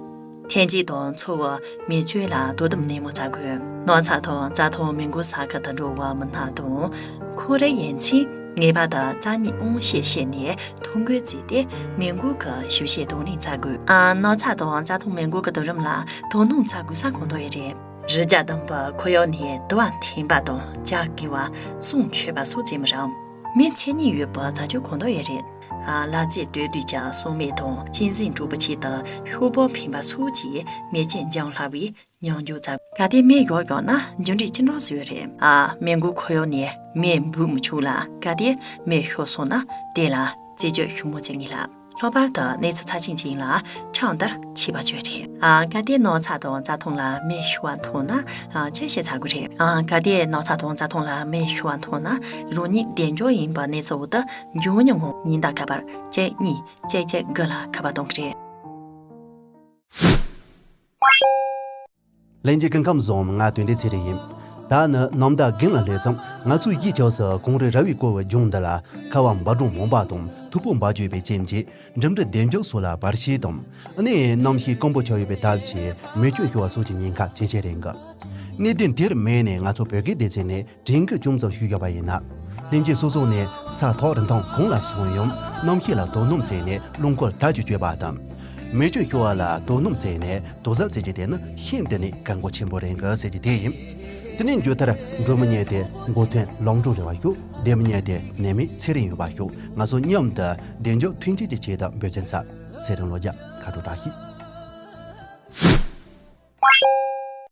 ཐོན་སྐྱེད་དང་འཚོ་བའི་མེ་མཆོད་ལ་དོ་དམ་ནན་མོ་བྱ་དགོས། ནགས་ཚལ་དང་རྩྭ་ཐང་མེ་འགོག་ས་ཁུལ་དུ་འགྲོ་བའི་མི་སྣ་དང་། ཁོ་རེ་ཡན་ཆད་ངེས་པར་དུ་རྩ་གཉིས་དབང་ཤེད་བྱས་ནས་ཐོ་འགོད་བྱས་ཏེ་མེ་འགོག་གི་ཞིབ་བཤེར་དང་ལེན་བྱ་དགོས། ཨ། ནགས་ཚལ་དང་རྩྭ་ཐང་མེ་འགོག་གི་དུས་རིམ་ལ་དོ་སྣང་བྱ་དགོས་ས་གང་དག་ཡོད་རེད། རི་རྒྱལ་ལྡན་པའི་ཁོར་ཡུག་ནས་དུ་བ་འཐེན་པ་དང་ལྕགས་ཀྱི་བ་སྲུང་མཆོད་པ་སོགས་བྱེད་མི་རུང་། མེ་ཚེ་སྙིང་ཡོད་པའི་རྩྭ་ཆུ་གང་དག་ཡོད་རེད། ཨ། ལ་རྩེ་དོད་དུས་ཀྱི་སྲུང་མེ་དང་གཅན་གཟན་དྲུག་པོ་ཆེད་དུ་ཤོག་སྦག་འཕེན་པ་སོགས་ཀྱིས་མེ་ལྕེ་འཇམ་ལྷག་པའི་མཉམ་འཇོག་བྱ། གལ་ཏེ་མེ་ཡོག་ཡོང་ན་རྒྱུ་འབྲས་ཅི་འདྲ་བཟོ་ཡོད་རེད། ཨ། མེ་འགོག་ཁོར་ཡུག་ནས་མེ་འབུད་མི་ཆོག་ལ། གལ་ཏེ་མེ་ཤོར་སོང་ན་དེ་ལ་རྩད་གཅོད་ཤུགས་མོ་བྱེད་ངེས་ལ། ལྷག་པར་དུ་གནས་ཚུལ་ཚབས་ཆེན་ཅིག་ལ་ཕྲང་བདར་བྱེད་པ་བྱོས་རེད། ཨ། གལ་ཏེ་ནགས་ཚལ་དང་རྩྭ་ཐང་ལ་མེ་ཤོར་བ་མཐོང་ན། ཨ། ཅི་ཞིག་བྱ་དགོས་རེད། ཨ། གལ་ཏེ་ནགས་ཚལ་དང་རྩྭ་ཐང་ལ་མེ་ཤོར་བ་མཐོང་ན་རང་ཉིད་བདེ་འཇགས་ཡིན་པའི་གནས་ཚུལ་འོག་ཏུ་མགྱོགས་མྱུར་ངང་ཉེན་བརྡ་ཁ་པར་གཅིག་གཉིས་གཅིག་གཅིག་དགུ་ལ་ཁ་པར་གཏོང་གི་རེད། ལྷན་རྒྱས་སྐུ་ཁམས་བཟང་། ང་དོན་ལྡན་ཚེ་རིང་ཡིན། ད་ནི་ནམ་ཟླ་རྒན་ལ་སླེབས་ཙང་། ང་ཚོའི་གཞིས་ཆགས་སུ་གངས་རི་ར་བས་བསྐོར་བའི་ལྗོངས་འདི་ལ་ཁ་བ་འབབ་སྦྲང་མང་པོ་དང་མཐུག་པོ་འབབ་རྒྱུ་ཡོད་པའི་རྐྱེན་གྱིས། འགྲིམ་འགྲུལ་བདེ་འཇགས་སོགས་ལ་བར་ཆད་དང་། ཨ་ནི་གནམ་གཤིས་སྐམ་པོ་ཆགས་ཡོད་པའི་སྟབས་ཀྱིས་མེ་སྐྱོན་ཤོར་བ་སོགས་ཀྱི་ཉེན་ཁ་ཇེ་ཆེར་རེད་འགི། གནད་དོན་དེར་དམིགས་ནས་ང་ཚོ་བོད་སྐད་སྡེ་ཚན་ནས་དྲན་སྐུལ་ཅུང་ཙམ་ཞུས་ཡོད་པ་ཡིན་ན། ལྷན་རྒྱས་སོ་སོ་ནས་ས་ཐག་རིང་ཐུང་གང་ལ་སོང་ཡང་གནམ་གཤིས་ལ་དོ་སྣང་བྱས་ནས་རླངས་འཁོར་བདག་གིར་སྤྱོད་པ་དང་། མེ་སྐྱོན་ཤོར་བ་ལ་དོ་སྣང་བྱས་ནས་དོགས་ཟབ་བྱེད་རྒྱུ་དེ་ནི་ཤིན་ཏུ་ནས་གལ་འགངས་ཆེན་པོ་རེད་འགི་ཟེར་རྒྱུ་དེ་ཡིན། དེ་ནས་མཇུག་མཐར། འགྲོ་མི་ཉལ་ཏེ་མགོ་ཐོན་ལམ་འགྲོ་རེ་བ་ཞུ། བསྡད་མི་ཉལ་ཏེ་ནད་མེད་ཚེ་རིང་ཡོང་བ་ཞུ། ང་ཚོ་མཉམ་དུ་བདེ་འཇགས་མཐུན་སྒྲིལ་གྱི་ཆེད་དུ་འབད་བརྩོན་བྱ། ཚེ་རིང་ལོ་བརྒྱ། ཁ་དྲོ་བཀྲ་ཤིས།